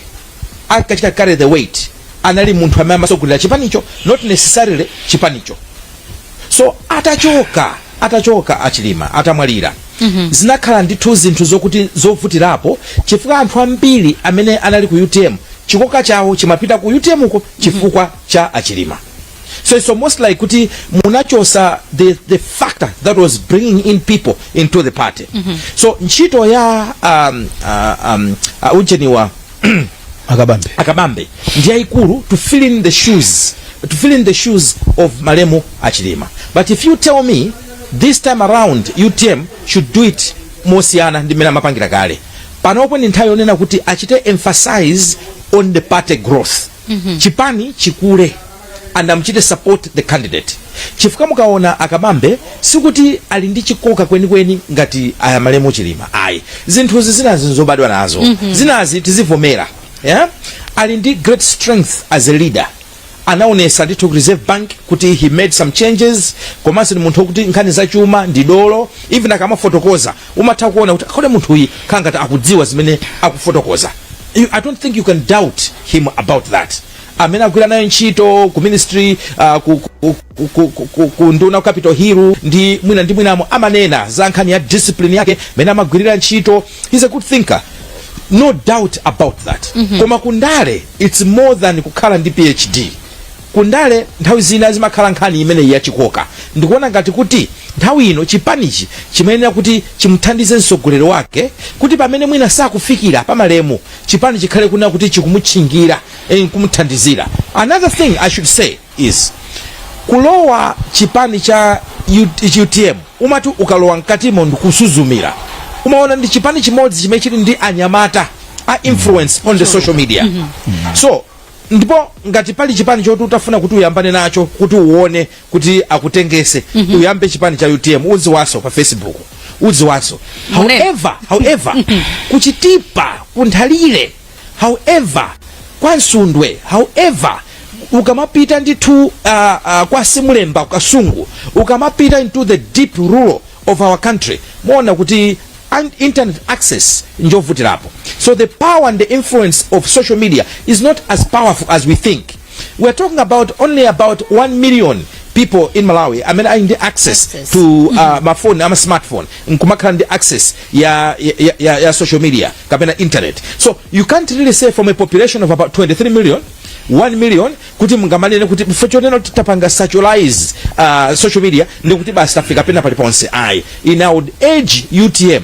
the weight anali munthu amene amasogolera chipanicho, not necessarily chipanicho. So atachoka achilima, atamwalira, zinakhala ndithu zinthu zokuti zovutirapo, chifukwa anthu ambiri amene anali ku UTM, chikoka chawo chimapita ku UTM uko chifukwa cha achilima. So it's almost like kuti munachosa the factor that was bringing in people into the party. So ntchito ya ujeniwa Akabambe. Akabambe ndi yayikulu to fill in the shoes of malemu achilima. But if you tell me, this time around UTM should do it mosiyana ndi mmene amapangira kale. Panopo ndi nthawi yonena kuti achite emphasize on the party growth, chipani chikule, and amuchite support the candidate, chifukwa mukaona Akabambe sikuti ali ndi chikoka kwenikweni ngati aya malemu Chilima, ayi. Zinthuzi zinazi nzobadwa nazo, zinazi tizivomera, yeah? Ali ndi great strength as a leader. Anaonesa ndithu ku Reserve Bank kuti he made some changes, komanso ndi munthu wokuti nkhani zachuma ndi dolo. Even akamafotokoza umatha kuona kuti akhole munthu uyi khala ngati akudziwa zimene akufotokoza. I don't think you can doubt him about that. Amene agwira nayo ntchito ku ministry, ku nduna ku Capitol Hill ndi mwina ndi mwinamo, amanena za nkhani ya discipline yake, mene amagwirira ntchito. He's a good thinker, no doubt about that. Koma kundale it's more than kukhala ndi PhD. Kundale nthawi zina zimakhala nkhani imeneyi yachikoka. Ndikuona ngati kuti nthawi ino chipanichi chimayenera kuti chimuthandize mtsogoleri wake, kuti pamene mwina sakufikira pamalemu, chipani chikhale kuna kuti chikumutchingira, kumuthandizira. Another thing I should say is kulowa chipani cha UTM, umati ukalowa mkatimo ndikusuzumira, umaona ndi chipani chimodzi chimene chili ndi anyamata a influence on the social media. So ndipo ngati pali chipani choti utafuna kuti uyambane nacho, kuti uone kuti akutengese, uyambe chipani cha UTM, udziwaso pa Facebook, udziwaso. Munene. However, kuchitipa, kunthalire, however, kwa Nsundwe, however, ukamapita ndithu kwa Simulemba, Kasungu, ukamapita into the deep rural of our country, muona kuti internet access njovutirapo. So the power and the influence of social media is not as powerful as we think. We are talking about only about 1 million people in Malawi amene ali ndi access, Access. to mafoni ama smartphone, nkumakhala ndi access ya social media kapena internet. So you can't really say from a population of about 23 million, 1 million, kuti mungamanene kuti chifukwa chonena kuti tapanga saturize social media ndi kuti basi tafika pena paliponse, ayi. In I would urge UTM,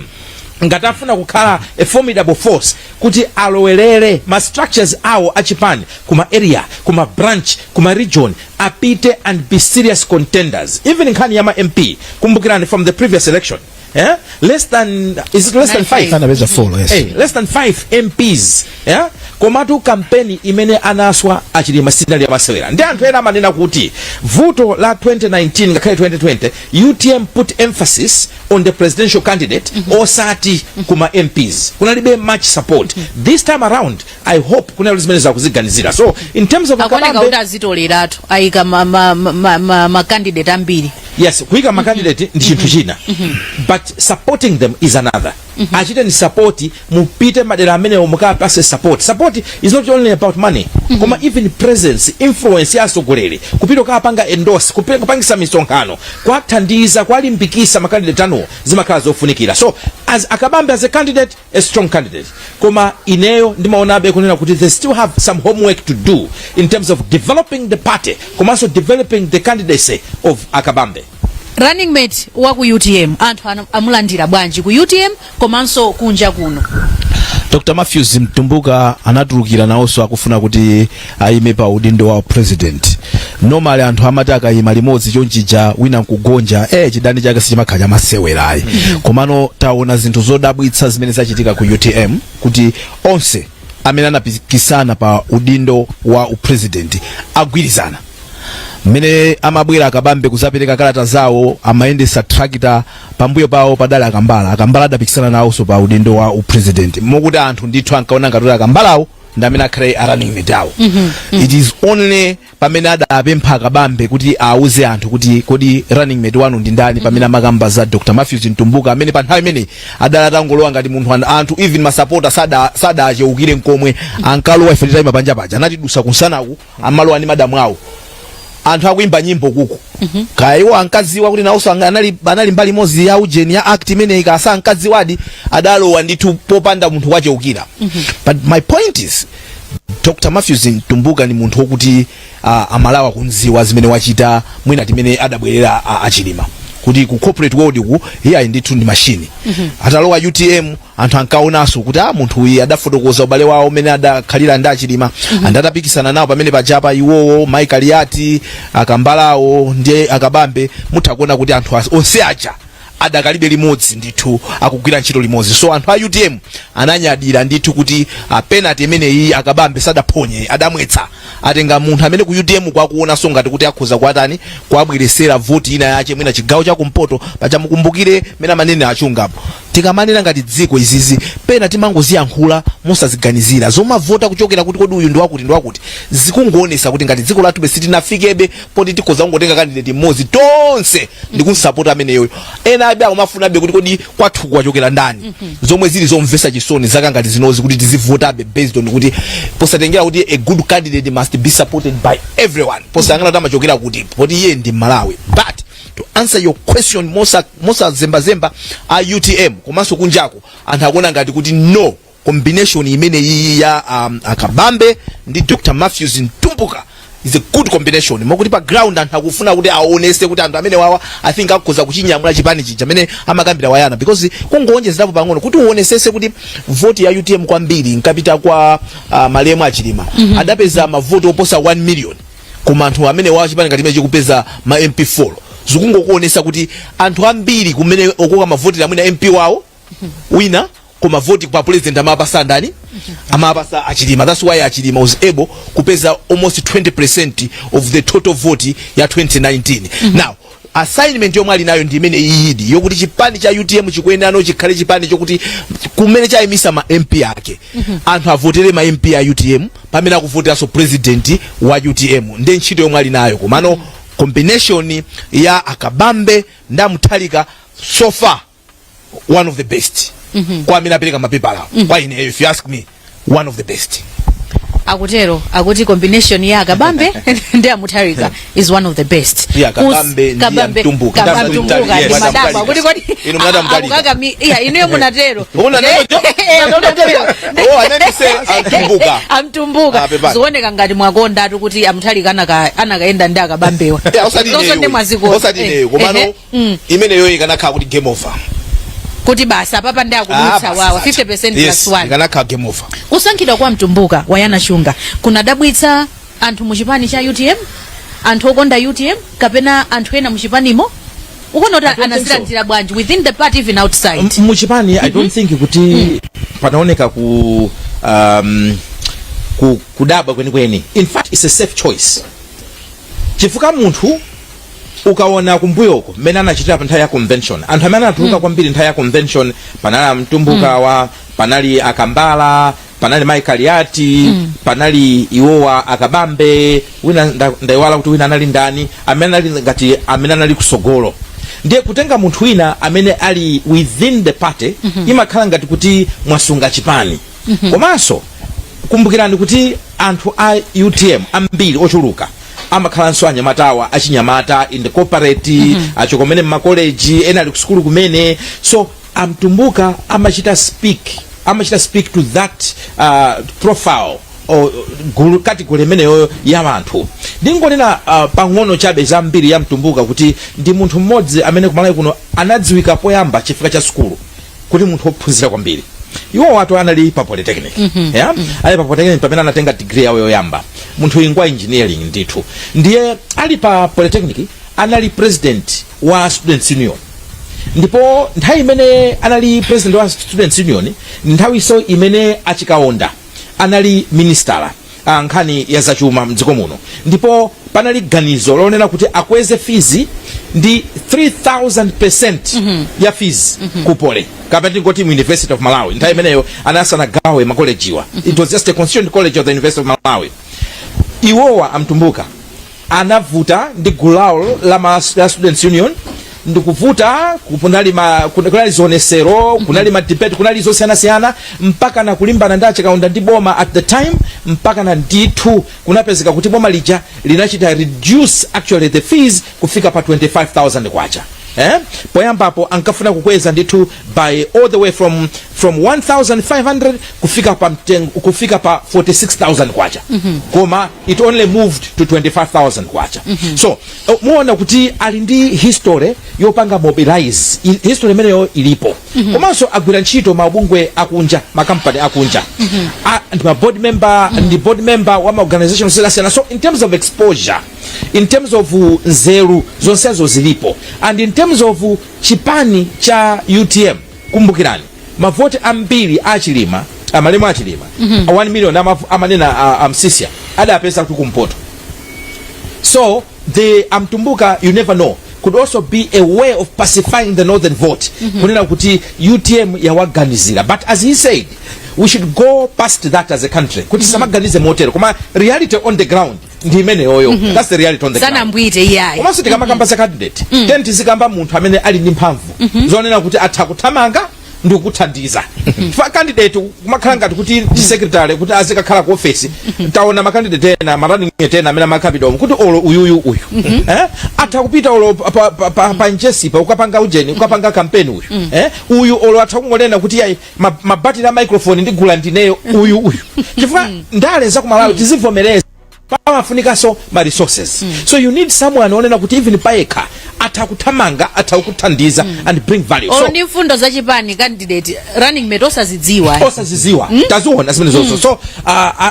ngati afuna kukhala a formidable force, kuti alowelere ma structures awo achipani kuma area, kuma branch, kuma region, apite and be serious contenders. Even nkhani ya ma MP, kumbukirani from the previous election, yeah? Less than, is it less than 5? Anapeza 4, yes. Hey, less than 5 MPs, yeah? Komatu kampeni imene anaswa achilima sinali yamasewera. Ndi anthu ena amanena kuti vuto la 2019 ngakhale 2020, UTM put emphasis on the presidential candidate, osati kuma MPs. Kunalibe much support. This time around I hope kunali zimene zakuziganizira. So in terms of Akuoneka Kabambe, kuti azitoleratu, ayika ma candidate ambiri. Yes, kuyika ma candidate ndi chinthu china, but supporting them is another. Achite ni support, mupite madera amenewo mukapase support. Support is not only about money, koma even presence, influence ya atsogoleri, kupita ukapanga endorse, kupangisa misonkhano, kwathandiza, kwalimbikisa ma candidate anuwo, zimakhala zofunikira. So as Akabambe as a candidate, a strong candidate, koma ineyo ndimaonabe kunena kuti they still have some homework to do in terms of developing the party komanso developing the candidacy of Akabambe. Running mate wa ku UTM, anthu amulandira bwanji ku UTM komanso kunja kuno? Tathokoza. Dr Matthews Mtumbuka anatulukira nawonso akufuna kuti ayime pa udindo wa president. Normally anthu amati akayima limodzi chonchija, wina nkugonja, chidani chake sichimakhala chamasewerayi. Komano taona zinthu zodabwitsa zimene zachitika ku UTM, kuti onse amene anapikisana pa udindo wa upresident agwirizana. Mmene amabwera Akabambe kuzapereka kalata zawo, amayendesa tractor, pambuyo pawo padali Akambala. Akambala adapikisana nawonso pa udindo wa upresident, mokuti anthu ndithu ankaona ngati Akambalawo ndi amene akhale a running mate awo. It is only pamene adapempha Akabambe kuti auze anthu kuti kodi running mate wanu ndi ndani, pamene amakamba za Dr Matthews Mtumbuka, amene pa nthawi imeneyi adali atangolowa ngati munthu. Anthu, even masapota, sadacheukire nkomwe. Ankalowa, ife titayima panja paja, anatidusa kunsanaku, amalowa ndi madamu awo, anthu akuimba nyimbo kuku. Kaya iwo ankadziwa kuti nawonso anali mbali imodzi ya ujeni ya act imeneyi, kasa ankadziwadi, adalowa ndithu popanda munthu wacheukira. But my point is, Dr Matthews Mtumbuka ni munthu wokuti Amalawa kunziwa zimene wachita, mwina timene adabwerera Achilima kuti ku corporate world ku iye ayi ndithu ndi machine. Atalowa UTM, anthu ankaonanso kuti a munthu uyu adafotokoza ubale wawo umene adakhalira ndi Achilima. mm Atapikisana nawo pamene pajapa iwowo, Michael Yati, Akambalawo ndi Akabambe, mutha kuona kuti anthu onse aja adakalibe limodzi ndithu, akugwira ntchito limodzi. So anthu a UTM ananyadira ndithu kuti penalty imeneyi Akabambe sadaphonye, adamwetsa. Atenga munthu amene ku UTM kwakuonanso ngati kuti akhoza kuatani, kuabweresera voti ina yache, mwina chigawo chakumpoto pacha. Mukumbukire mene amanene achungapo, tikamanena ngati dziko izizi, pena timangoziyankhula mosaziganizira, zomavota kuchokera kuti kodi uyu ndi wakuti ndi wakuti, zikungoonesa kuti ngati dziko lathu sitinafikebe poti tikhoza kungotenga candidate mmodzi tonse ndikumsapota ameneyoyo. Ena abe akumafunabe kuti kodi kwathu kwachokera ndani, zomwe zili zomvetsa chisoni zaka ngati zinozi, kuti tizivotabe based on kuti, posatengera kuti a good candidate must be supported by everyone, posayang'ana kuti amachokera kuti, poti iye ndi Malawi. But to answer your question mosazembazemba, a UTM komanso kunjako anthu akuona ngati kuti no, combination imene iyi ya Akabambe ndi Dr Matthews Mtumbuka is a good combination, mokuti pa ground anthu akufuna kuti aonese kuti anthu amene wawa, I think, akhoza kuchinyamula chipani chija amene amakambira wayana. Because kungoonjezerapo pang'ono kuti uonesese kuti voti ya UTM kwambiri nkapita kwa malemu Achilima, adapeza mavoti oposa 1 million, koma anthu amene wawa, chipani ngati chimene chikupeza ma MP 4, zikungokuonesa kuti anthu ambiri kumene okoka mavoti amwina MP wawo wina, koma voti pa president amapasa ndani? Amapasa Achilima. That's why Achilima was able kupeza almost 20% of the total vote ya 2019. Now assignment yomwe ali nayo ndi imene iyidi yokuti chipani cha UTM chikuyenera chikhale chipani chokuti kumene chayimisa ma MP ake, anthu avotere ma MP a UTM pamene akuvoteranso president wa UTM. Ndi ntchito yomwe ali nayo. Komano combination ya Akabambe ndi Amuthalika, so far one of the best kwa amene apereka mapepala awo. Kwa ine, if you ask me, one of the best. Akutero, akuti combination ya Akabambe ndi Amutharika is one of the best. Yeah, Kabambe ndi Amtumbuka. Amtumbuka Yes. ndi madabo akuti kodi Inu mnati Amutharika. Iya, inuyo munatero. Una neno jo? Oh, I meant to say Amtumbuka. Amtumbuka. Ah, pepani. Zikuoneka ngati mwakondatu kuti Amutharika anakaenda ndi Akabambewa. Yeah, osati Zonse ineyo. ndi mwazikona. Osati ineyo, komano imeneyo ikanakhala kuti game over. Kuti basi apapa ndi akudutsa wawa 50% plus 1. Ikanakhala game over. Kusankhidwa kwa Mtumbuka, Wayana Chunga, kunadabwitsa anthu muchipani cha UTM, anthu okonda UTM, kapena anthu ena muchipanimo? Ukuona kuti I don't think so. anazilandira bwanji within the party, even outside? Muchipani I don't think kuti panaoneka kudabwa kwenikweni. In fact, it's a safe choice, chifukwa munthu ukaona kumbuyoko mmene anachitira pa nthawi ya convention, anthu amene anatuluka kwambiri nthawi ya convention, panali Mtumbuka wa, panali Akambala, panali Michael Yati, panali iwowa Akabambe, wina ndayiwala kuti wina anali ndani, amene anali ngati amene anali kusogolo. Ndiye kutenga munthu wina amene ali within the party imakhala ngati kuti mwasunga chipani. Komanso kumbukirani kuti anthu a UTM ambiri ochuluka amakhalanso anyamatawa, achinyamata in the corporate, acho kumene mmakoleji, ena ali kusukulu kumene. So Amtumbuka amachita speak to that profile or gulu, category imeneyo ya anthu. Ndingonena pang'ono chabe za mbiri ya Mtumbuka, kuti ndi munthu mmodzi amene kumalawi kuno anadziwika poyamba chifukwa cha sukulu, kuti munthu wophunzira kwambiri. Iwo watu anali pa polytechnic, yeah? Ali pa polytechnic pamene anatenga degree yawo yoyamba. Munthu ingwa engineering ndithu. Ndiye ali pa polytechnic anali president wa Students Union, ndipo nthawi imene anali president wa Students Union, nthawinso imene Achikaonda anali minister a nkhani ya zachuma mdziko muno, ndipo panali ganizo lonena kuti akweze fees ndi 3000% ya fees ku Poly, kapena tingoti mu University of Malawi. Nthawi imeneyo anasanagawe makolejiwa, it was just a constituent college of the University of Malawi. Iwowa Amtumbuka anavuta ndi gulu lawo la Students Union ndikuvuta. Kunali zionesero, kunali ma debate, kunali zosiyanasiyana, mpaka na kulimbana ndi Achikaunda ndi boma at the time, mpaka na ndithu kunapezeka kuti boma lija linachita reduce actually the fees kufika pa 25,000 kwacha, eh? Poyambapo ankafuna kukweza ndithu by all the way from 1500 kufika pa mtengo, kufika pa 46,000 kwacha, koma it only moved to 25,000 kwacha. So muona kuti ali ndi history yopanga mobilize. History imeneyo ilipo. Komanso agwira ntchito mabungwe akunja, makampani akunja. Ndi ma board member, ndi board member wa ma organization osiyanasiyana. So in terms of exposure, in terms of nzeru, zonsezo zilipo. And in terms of chipani cha UTM, kumbukirani mavoti ambiri achilima, amalemu achilima, 1 million amanena amsisia adapeza kuti kumpoto. So the Amtumbuka, you never know, could also be a way of pacifying the northern vote, kunena kuti UTM yawaganizira. But as he said, we should go past that as a country, kuti samaganize motero, koma reality on the ground ndi imeneyoyo. That's the reality on the ground. Sanambwite iyayi. Komanso tikamakamba za candidate, teni tizikamba munthu amene ali ndi mphamvu zonena kuti atha kuthamanga ndi kukuthandiza. Fa candidate kumakhala ngati kuti ndi secretary, kuti azikakhala ku office. Taona ma candidate ena, ma running mate ena amene amakhapidwa kuti olo uyuyu uyu, eh, atha kupita olo pa njesipa ukapanga ujeni, ukapanga campaign uyu, eh, uyu olo atha kungonena kuti yayi, mabatiri a microphone ndigula ndineyo, uyu uyu. Chifukwa ndale za kumalawi, tizivomereza, pamafunikanso ma resources. So you need someone onena kuti even payekha atha kuthamanga, atha kukuthandiza and bring value. Olo So ndi mfundo zachipani candidate, running mate osazidziwa. Osaziziwa, taziona zimene zonso. So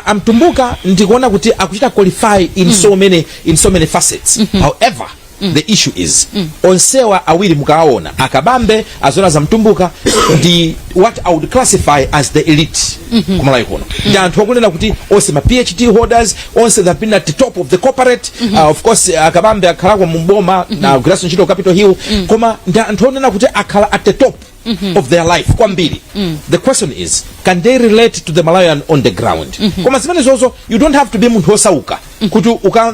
Amtumbuka ndikuona kuti akuchita qualify in so many facets. However, the issue is onsewa awiri mukawaona, Akabambe azona za Mtumbuka, ndi what I would classify as the elite kumalawi kuno. Ndi anthu okunena kuti onse ma PhD holders, onse they have been at the top of the corporate. Of course Akabambe akhalako muboma na agwiranso ntchito Capitol Hill, koma ndi anthu onena kuti akhala at the top of their life kwambiri. The question is, can they relate to the Malawian on the ground? Koma zimene zozo, you don't have to be munthu osauka kuti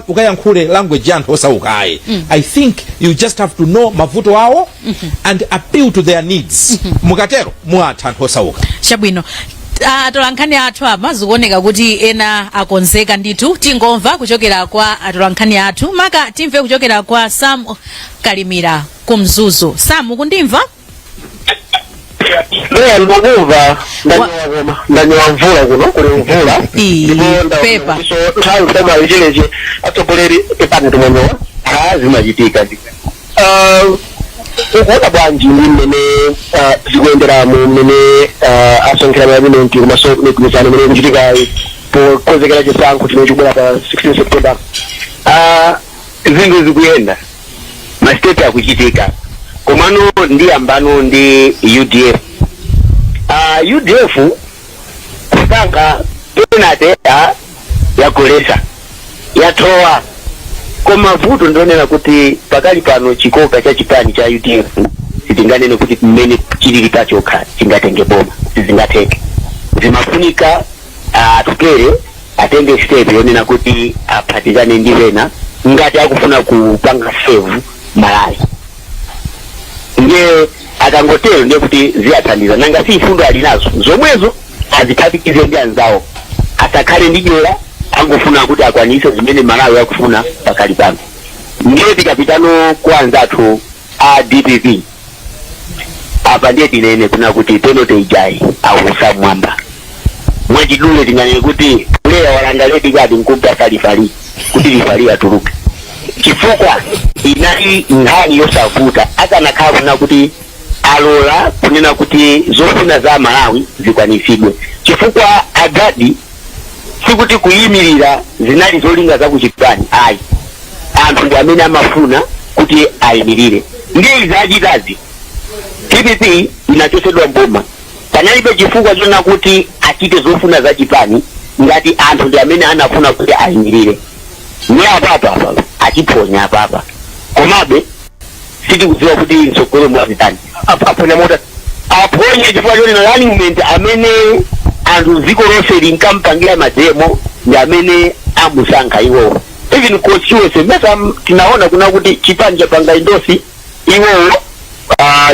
ukayankhule language ya anthu osauka, ayi. I think you just have to know mavuto awo and appeal to their needs. Mukatero muatha anthu osauka. Chabwino, atolankhani athu apa zikuoneka kuti ena akonzeka ndithu. Tingomva kuchokera kwa atolankhani athu, maka timve kuchokera kwa Sam Kalimira ku Mzuzu. Sam, ukundimva? Eya, ndikukumva. Ndanyowa, koma ndanyowa mvula, kuno kuli mvula. Ii, ndipo pepa. So nthawi koma ichilechi atsogoleri, pepani, timonyowa. Ah, zimachitika. Ukuona bwanji ndi mmene zikuyenderamo, mmene asonkhera maabinenti komanso migwirizano imene ikuchitikayi pokonzekera chisankho chimene chikubwera pa 16 September? Ah, zinthu zikuyenda, ma steps akuchitika, komano ndiyambano ndi UDF. UDF kusankha penalty yagolesa, yathowa, koma vuto ndionena kuti pakali pano chikoka cha chipani cha UDF sitinganene kuti mmene chilili pachokha chingatenge boma, sizingatheke. Zimafunika Atupere atenge step yonena kuti aphatikane ndi ena ngati akufuna kupanga save Malawi. Ndiye akangotero ndiye kuti ziyathandiza. Nanga si mfundo ali nazo zomwezo? Aziphatikize ndi anzawo, asakhale ndi dyera, angofuna kuti akwanise zimene Malawi akufuna pakali pano. Ndiye tikapitano kwa anzathu a DPP, apa ndiye tinene kuna kuti penalty ijayi akusa mwamba. Mwachidule tinganene kuti player walanda red card nkupasa referee kuti referee atuluke, chifukwa inali nkhani yosavuta. Akanakhala kuna kuti Alola kunena kuti zofuna za Malawi zikwanisidwe, chifukwa adadi sikuti kuyimirira zinali zolinga za kuchipani ayi, anthu ndi amene amafuna kuti ayimirire. Ndiye izi achitazi, DPP inachosedwa mboma, panalibe chifukwa chona kuti achite zofuna za chipani ngati anthu ndi amene anafuna kuti ayimirire. Ndiye apapa apa achiphonya apapa, komabe sitikudziwa kuti mtsogolo mwazitani. Aphonya mota? Aphonye chifukwa choti na running mate amene anthu dziko lonse linkampangira ma demo ndi amene amusankha iwowo. Even constituency mesa tinaona kuna kuti chipani chapanga endorse iwowo,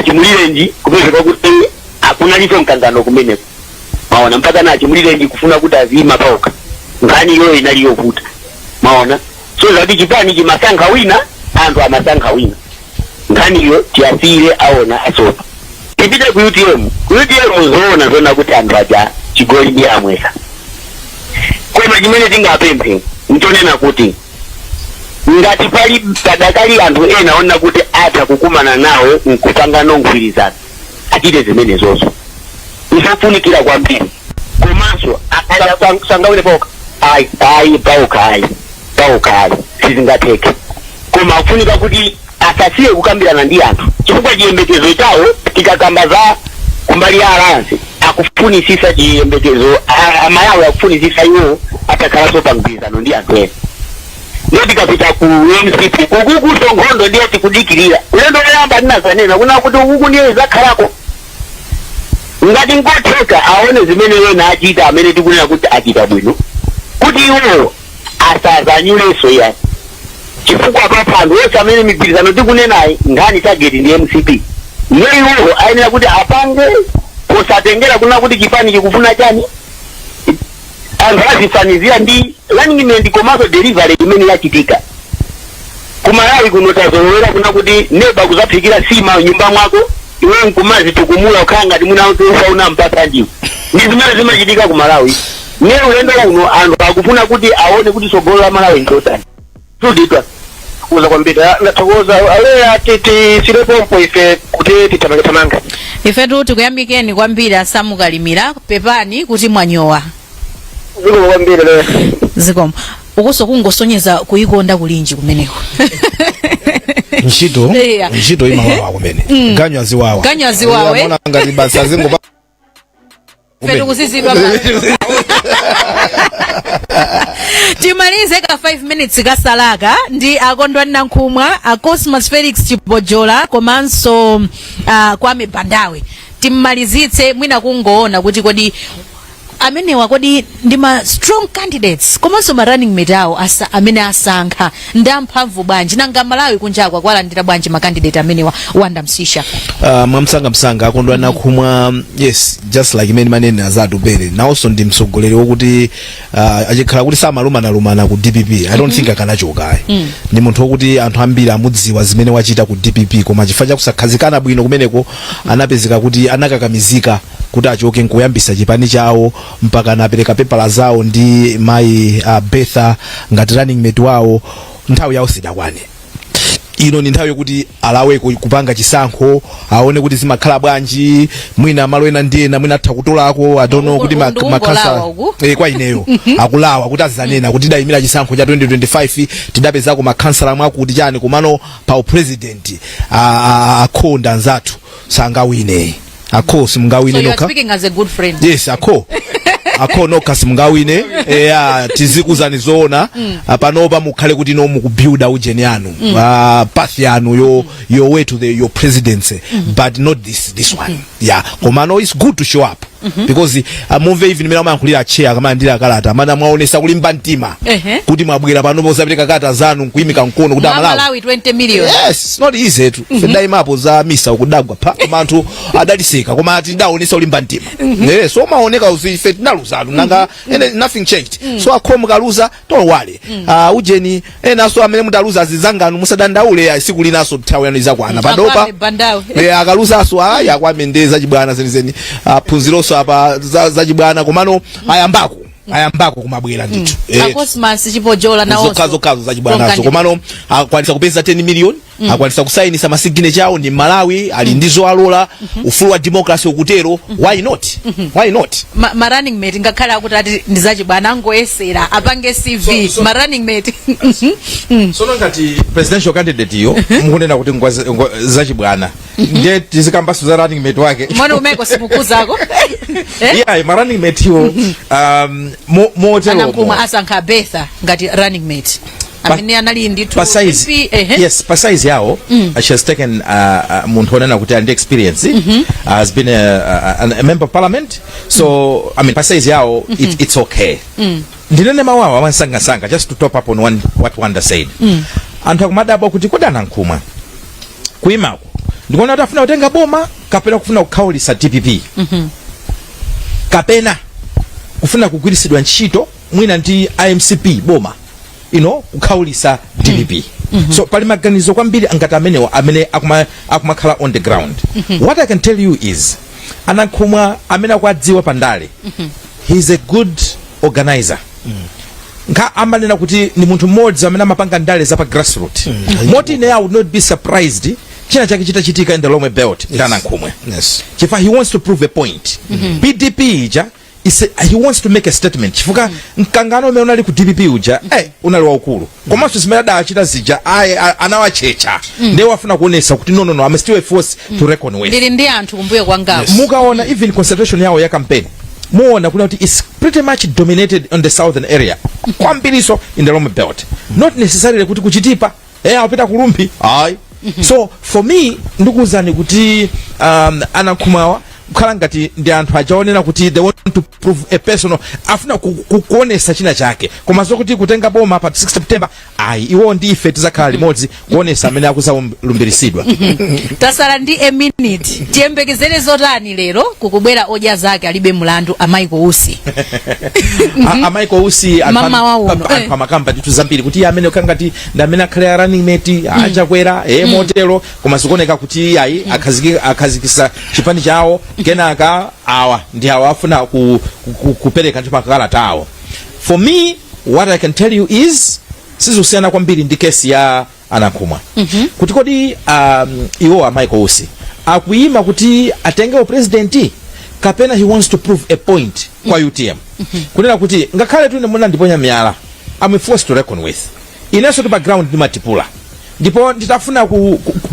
Chimulirenji kupezeka kuti akunalinso mkangano kumeneko. Maona mpaka na Chimulirenji kufuna kuti aziyima paokha, nkhani iyoyo inali yovuta. Maona, so zati chipani chimasankha wina, anthu amasankha wina. Nkhaniyo tiyasiyire aona asopa. Tipite ku UTM. Ku UTM zoona zoona kuti anthu aja chigoli ndi amwesa, koma chimene tingapemphe nchonena kuti ngati pali padakali anthu ena ona kuti atha kukumana nawo nkupangano mgwirizano, achite zimenezozo, izofunikira kwambiri. Komanso Sangawine paokha? Ayi, ayi, paokha ayi, paokha ayi, sizingatheke. Koma akufunika kuti asasiye kukambirana ndi anthu, chifukwa chiyembekezo chawo, tikakamba za kumbali ya alliance, akufunisisa chiyembekezo, Amalawi akufunisisa iwo atakhalanso pa mgwirizano ndi anthu ena. Ndiye tikapita ku MCP, ukukuso nkhondo ndiye tikudikirira. Ulendo woyamba ndinazanena kuna kuti ukuku ndiye zakhalako. Ngati nkotheka aone zimene wena achita, amene tikunena kuti achita bwino, kuti iwo asazanyulenso iya, chifukwa papa anthu onse amene migwirizano tikunenayi, nkhani target ndi MCP. Ndiye iwowo ayenera kuti apange posatengera kuna kuti chipani chikufuna chani. Anthu azifanizira ndi running mate komanso delivery imene yachitika. Kumalawi kuno tazolowera kuna kuti neba kuzaphikira sima nyumba mwako, iwe nkumazitukumula ukhala ngati mwina ufa unampasa ndiwe. Ndi zimene zimachitika ku Malawi. Ne ulendo uno anthu akufuna kuti aone kuti tsogolo la Malawi ndilotani. Tuditwa. Kuza kwambiri. Ndathokoza aleya, tisilepompo ife kuti tithamange thamange. Ifetu tikuyamikeni kwambiri, asamukalimira, pepani kuti mwanyowa. Zikomo kwambiri leya. Zikomo. Ukuso kungosonyeza kuyikonda kulinji kumeneko. Ntchito ntchito imawawa kumene, ganyu aziwawa. Ganyu aziwawa, eh? Amaona ngati basi azingopa. Fetu kuzizidwa pano. Timalize ka 5 minutes kasalaka ndi Akondwani Nankhumwa, a Cosmas Felix Chipojola komanso Kwame Bandawe. Timmalizitse mwina kungoona kuti kodi amenewa kodi ndi ma strong candidates, komanso ma running mate awo amene asankha ndi amphamvu bwanji? Nanga Malawi kunjakwa kwalandira bwanji ma candidate amenewa? Wanda Msisha. Mwamsangamsanga, Akondwani Nankhumwa, yes, just like imene manene azatupere, nawonso ndi mtsogoleri wokuti achikhala kuti samalumanalumana ku DPP, I don't think akanachoka. Ndi munthu wokuti anthu ambiri amudziwa zimene wachita ku DPP, koma chifukwa chakusakhazikana bwino kumeneko anapezeka kuti anakakamizika kuti achoke nkuyambisa chipani chawo, mpaka anapereka pepala zawo ndi mayi Betha ngati running mate wawo. Nthawi yawo sidakwane. Ino ni nthawi yokuti alawe kupanga chisankho, aone kuti zimakhala bwanji, mwina malo ena ndi ena mwina atha kutolako, I don't know kuti Ndikungolawa makhansala uku. Kwa ineyo akulawa kuti azanena kuti tidayimira chisankho cha 2025, tidapezako makhansala mwakuti chani, komano pa president akhonda anzathu sangawine, akho simungawine So you are nokha. speaking as a good friend. Yes, akho akho nokha simungawine. Eya, tizikuzani zoona. Panopa mukhale kuti no mukubuilda ujeni yanu, path yanu, your way to the your presidency, but not this one, yeah. Komano it's good to show up because mumve even mene amayankhulira chair akamayandira kalata, amene mwaonesa kulimba mtima kuti mwabwera pano pozapereka kalata zanu nkuyimika mkono kuti Amalawi Malawi 20 million. Yes, it's not easy tu. Mm -hmm. Za misa ukudagwa pa koma anthu adaliseka, koma ati ndaonesa ulimba mtima. So maoneka uzi ife tinaluzanu nanga ene nothing changed. So akho mukaluza, don't worry. Ujeni enaso amene mutaluza azizanganu, musadandaule ya siku linaso nthawi yanu izakwana. Padopa Akwame Bandawe. Akaluzaso aya kwame ndi zachibwana zenizeni. Phunzironso apa zachibwana, komano ayambako. Ayambako kumabwera ndithu. A Cosmas Chipojola nawonso. Zokhazo zachibwanazo, komano akwanisa kupeza 10 million, akwanisa kusayinisa ma signature awo, ndi Malawi ali ndi zoalola, ufulu wa democracy ukutero. Why not? Why not? Ma running mate, ngakhale akuti ati ndi zachibwana, angoyesera apange CV, ma running mate. Sono ngati presidential candidate iyo mukunena kuti zachibwana, ndiye tizikambaso za running mate wake. Mwana umeko simukuzako, eh? Yeah, ma running mate iwo motero. A Nankhumwa asankha Betha ngati running mate, amene anali ndithu Pa size MP, ehe. Yes, pa size yawo she has taken munthu onena kuti ali ndi experience, has been a member of parliament. So I mean, pa size yawo it's okay. Ndinene mawawa amansangasanga, just to top up on what Wanda said. Anthu akumadabwa kuti kodi a Nankhumwa kuyimako ndikuona kuti afuna kutenga boma kapena kufuna kukhawulitsa DPP kapena kufuna kugwiritsidwa ntchito mwina ndi iMCP boma ino kukhawulitsa DPP. So pali maganizo kwambiri angati amenewo amene akumakhala on the ground. What I can tell you is a Nankhumwa amene akuadziwa pandale, he's a good organizer. Nka amanena kuti ni munthu mmodzi amene amapanga ndale za pa grassroot, moti ine I would not be surprised china chake chitachitika in the Lomwe Belt ndi a Nankhumwa, chifukwa he wants to prove a point. PDP ija he wants to make a statement, chifukwa mkangano umene unali ku DPP uja unali waukulu, komanso zimene adachita zija aye anawachecha. Ndiye wafuna kuonesa kuti no, no, no, I'm still a force to reckon with. Ndili ndi anthu kumbuyo kwangapo. Mukaona even concentration yawo ya campaign, muona kuna kuti it's pretty much dominated on the southern area kwambiriso in the Lomwe Belt, not necessarily kuti kuchitipa apita kulumpi ayi. So for me, ndikuwuzani kuti a Nankhumwawa kukhala ngati ndi anthu achaonena kuti they want to prove a personal, afuna kuonesa china chake, koma zokuti kutenga boma pa 6 September ayi, iwo ndi ife tizakhala limodzi kuonesa amene akuzalumbiritsidwa. Tasala ndi a minute. Tiyembekezere zotani lero kukubwera Odya Zake Alibe Mulandu, a Michael Usi? A Michael Usi, anthu Mama wa uno, anthu amakamba ndithu zambiri kuti iye amene ukhala ngati ndi amene akhale a running mate achakwera motero, koma zikuoneka kuti ayi, akhazikisa chipani chawo, kenaka awa ndi awa afuna kupereka ndithu makalata awo. For me, what I can tell you is sizikusiyana kwambiri ndi kesi ya a Nankhumwa, kuti kodi iwo a Michael Usi akuyima kuti atenge upresidenti kapena he wants to prove a point kwa UTM, kunena kuti ngakhale tune munandiponya miyala, I'm a force to reckon with, inenso tu background ndimatipula, ndipo nditafuna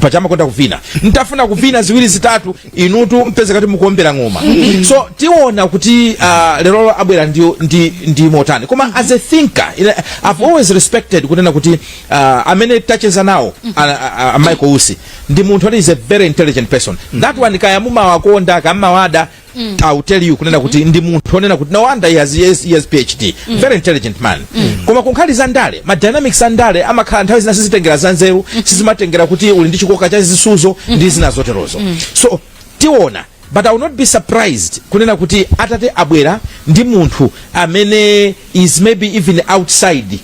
pachama konda kuvina, nditafuna kuvina ziwiri zitatu, inutu mpeze kati mukuombera ng'oma. So tiona kuti lerolo abwera ndi motani. Koma as a thinker, I've always respected kunena kuti amene tacheza nawo a Michael Usi ndi munthu ati is a very intelligent person. That one, kaya mumawakonda kamawada, I will tell you kunena kuti ndi munthu onena kuti no wonder he has PhD, very intelligent man. Koma kunkhali za ndale, ma dynamics a ndale amakhala nthawi zina sizitengera za nzeru, sizimatengera kuti uli ndi chikoka cha zisuzo ndi zina zoterozo. So tiona, but I will not be surprised kunena kuti atate abwera ndi munthu amene is maybe even outside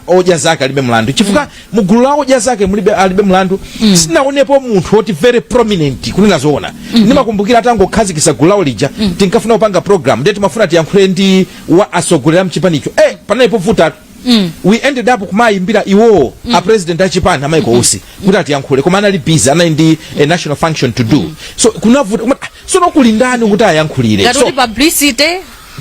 Odya Zake Alibe Mlandu, chifukwa mugulu la Odya Zake mulibe Alibe Mlandu sinaonepo munthu woti very prominent. Kunena zoona, ndimakumbukira atangokhazikisa gulu lawo lija, tinkafuna kupanga program, ndiye timafuna tiyankhule ndi wa asogolera mchipanicho, panalipo vutatu. We ended up kumayimbira iwowo a president achipani, a Michael Usi, kuti atiyankhule, koma anali busy, anali ndi a national function to do. So kunavuta. Sono kuli ndani kuti ayankhulire? Ngati So kuti publicity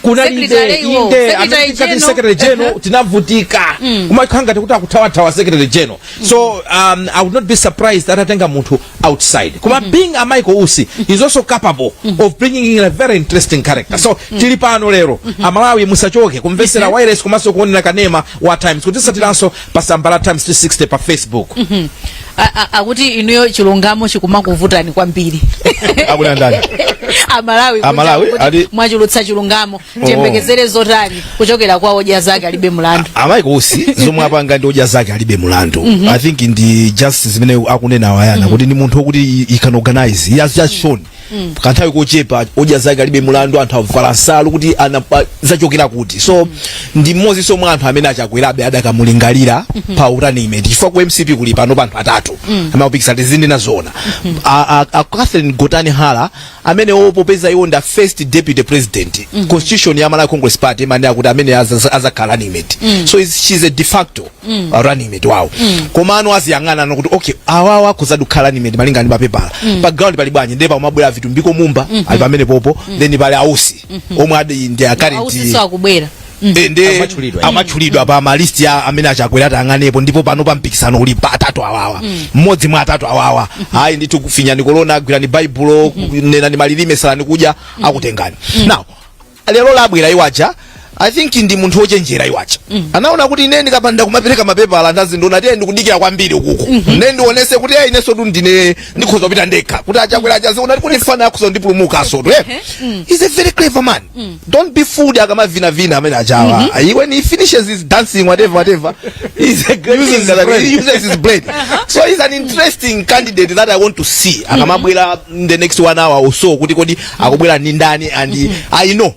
kunalibe. Secretary iwo, Inde. secretary Amene general. Secretary general tinavutika, kumakhala ngati kuti akuthawathawa secretary general. So I would not be surprised atatenga munthu outside. Koma being a Michael Usi, he's also capable of bringing in a very interesting character. So tili pano lero, Amalawi musachoke kumvesera wireless komanso kuonera kanema wa Times, kutisatiranso pa tsamba la Times 360 pa Facebook. Akuti inuyo chilungamo chikumakuvutani kwambiri. Akuna ndani? Amalawi kunja. Amalawi, Kuti mwachulutsa chilungamo. Tiyembekezere zotani kuchokera kwa Odya Zake Alibe Mulandu? A Michael Usi zomwe apanga ndi Odya Zake Alibe Mulandu, I think ndi just zimene akunena wayana kuti ndi munthu wokuti he can organize. He has just shown kanthawi kochepa Odya Zake Alibe Mulandu, anthu avala nsalu kuti zachokera kuti. So ndi mmodzi mwa anthu amene achakwerabe adakamulingalira pa running mate, chifukwa ku MCP kuli pano pa anthu atatu amapikisa, tizindina zona. A Catherine Gotani Hara amene Amene popeza iwo nda first deputy president, constitution ya Malawi Congress Party imanena kuti amene azakhala running mate. So she's a de facto running mate wawo. Komano aziyang'ana no kuti okay, awawa akuzadi kukhala running mate malinga ndi mapepala, pa ground pali bwanji? Ndiye pamabwera Vitumbiko Mumba, ali pamene popo. Then pali Ausi omwe adi ndi a current. Ausiso akubwera. Ndi Amatchulidwa. Amatchulidwa pa ma list ya amene achakwera tang'anepo. Ndipo pano pa mpikisano uli pa atatu awawa, mmodzi mwa atatu awawa. Ayi ndithu, kufinyani kolona, gwirani Baibulo, nenani malilime, salani kudya, akutengani. Now lero labwera iwaja, I think ndi munthu wochenjera iwaja. Anaona kuti ine ndikapanda kumapereka mapepala, ndazindiona tiye ndikudikira kwambiri ukuku, ne ndionese kuti eh, inenso tu ndine ndikhoza kupita ndekha, kuti achakwera achaziona kuti fana akhoza ndipulumukaso tu, eh. He's a very clever man. Don't be fooled akamavinavina amene achawa. When he finishes his dancing, whatever whatever, he's a great Uses his singer. brain. He uses his brain. So he's an interesting candidate that I want to see akamabwera in the next one hour or so, kuti kodi akubwera ndi ndani. And I know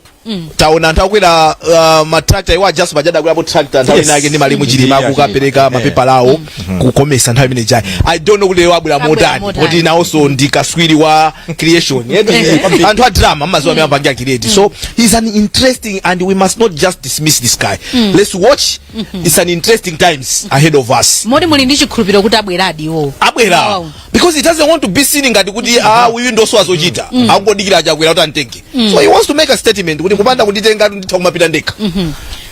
taona anthu akwera ma tractor iwo just pajada akwerapo tractor nthawi inake ndi malemu Chilima kukapereka mapepala awo kukomesa nthawi imene jayi. I don't know kuti lero abwera Abwera motani, motani. kuti nawonso ndi kaswiri wa creation. Anthu a drama amaziwa amene amapangira create. So he's an interesting, and we must not just dismiss this guy. Let's watch. It's an interesting times ahead of us. Moti muli ndi chikhulupiriro kuti abweradi iwo? Abwera. Because he doesn't want to be seen ngati kuti ah, uyu ndoso azochita, akungodikira achakwera kuti antenge. So he wants to make a statement kuti kupanda kunditenga nditha kumapita ndekha.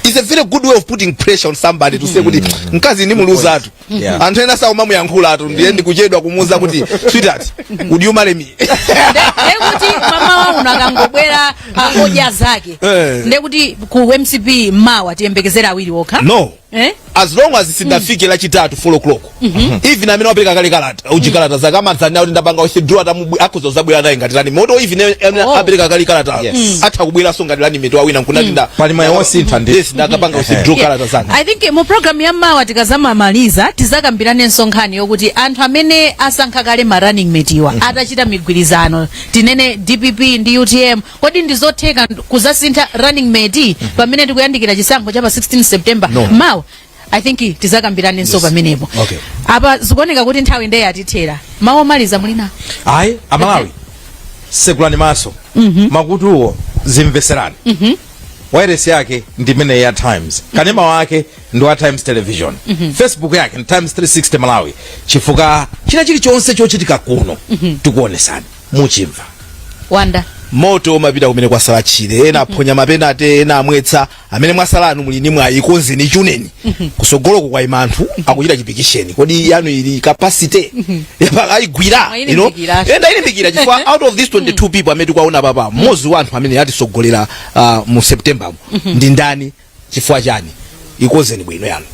It's a very good way of putting pressure on somebody to say kuti mkazi ndi muluzatu. Anthu ena saumamuyankhula atu, ndiye ndikuchedwa kumuuza kuti, "Sweetheart, would you marry me?" Ndekuti mamawa uno akangobwera odya zake, ndekuti ku MCP mawa tiyembekezera awiri okha? No. Eh? As long as sindafike Lachitatu 4 o'clock, even amene wapereka kale kalata ujikalata zake amadzanira kuti ndapanga withdraw, akhoza kuzabwera naye ngati running mate. Even amene apereka kale kalata atha kubweranso ngati running mate wawina nkunati nda Pali mwayi wosintha ndi. Yes, ndakapanga withdraw kalata zanga. I think mu program ya mawa tikazamamaliza tizakambiranenso nkhani yokuti anthu amene asankha kale ma running mate iwa atachita migwirizano, tinene DPP ndi UTM, kodi ndizotheka kuzasintha running mate pamene tikuyandikira chisankho cha pa 16 September? No. Mawa I think tizakambiranenso pamenepo. Apa zikuoneka kuti nthawi ndeye yatithera. Mawu omaliza mulina? Ayi, Amalawi, sekulani maso, makutuwo zimveserani. Wireless yake ndi imene ya Times, kanema wake ndi wa Times Television, Facebook yake ndi Times 360 Malawi, chifukwa china chilichonse chochitika kuno tikuonesani muchimva. Wanda. Moto umapita kumene kwasala tchire. Ena aphonya mapenate, ena amwetsa. Amene mwasalanu muli ni mwayi, konzeni chuneni kusogoloko kwayima anthu akuchita chipikisheni. Kodi yanu ili capacity ayigwira? You know? Mwayilimbikira. Enda ilimbikira chifukwa out of these 22 people amene tikuwaona papa, mmodzi wa anthu amene atisogolera mu September ndi ndani? Chifukwa chani? Ikonzeni bwino yanu.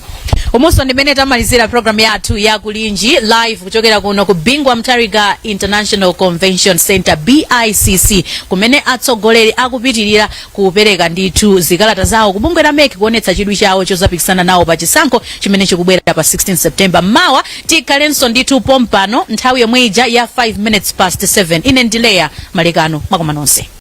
Umonso ndimene tamalizira program yathu ya Kulinji live kuchokera kuno ku Bingu wa Mutharika International Convention Center, BICC, kumene atsogoleri akupitirira kupereka ndithu zikalata zawo kubungwe la MEC kuonetsa chidwi chawo chozapikisana nawo pa chisankho chimene chikubwera pa 16 September. Mawa tikhalenso ndithu pompano nthawi yomwe ija ya 5 minutes past 7. Ine ndileya Malekano, mwakoma nonse.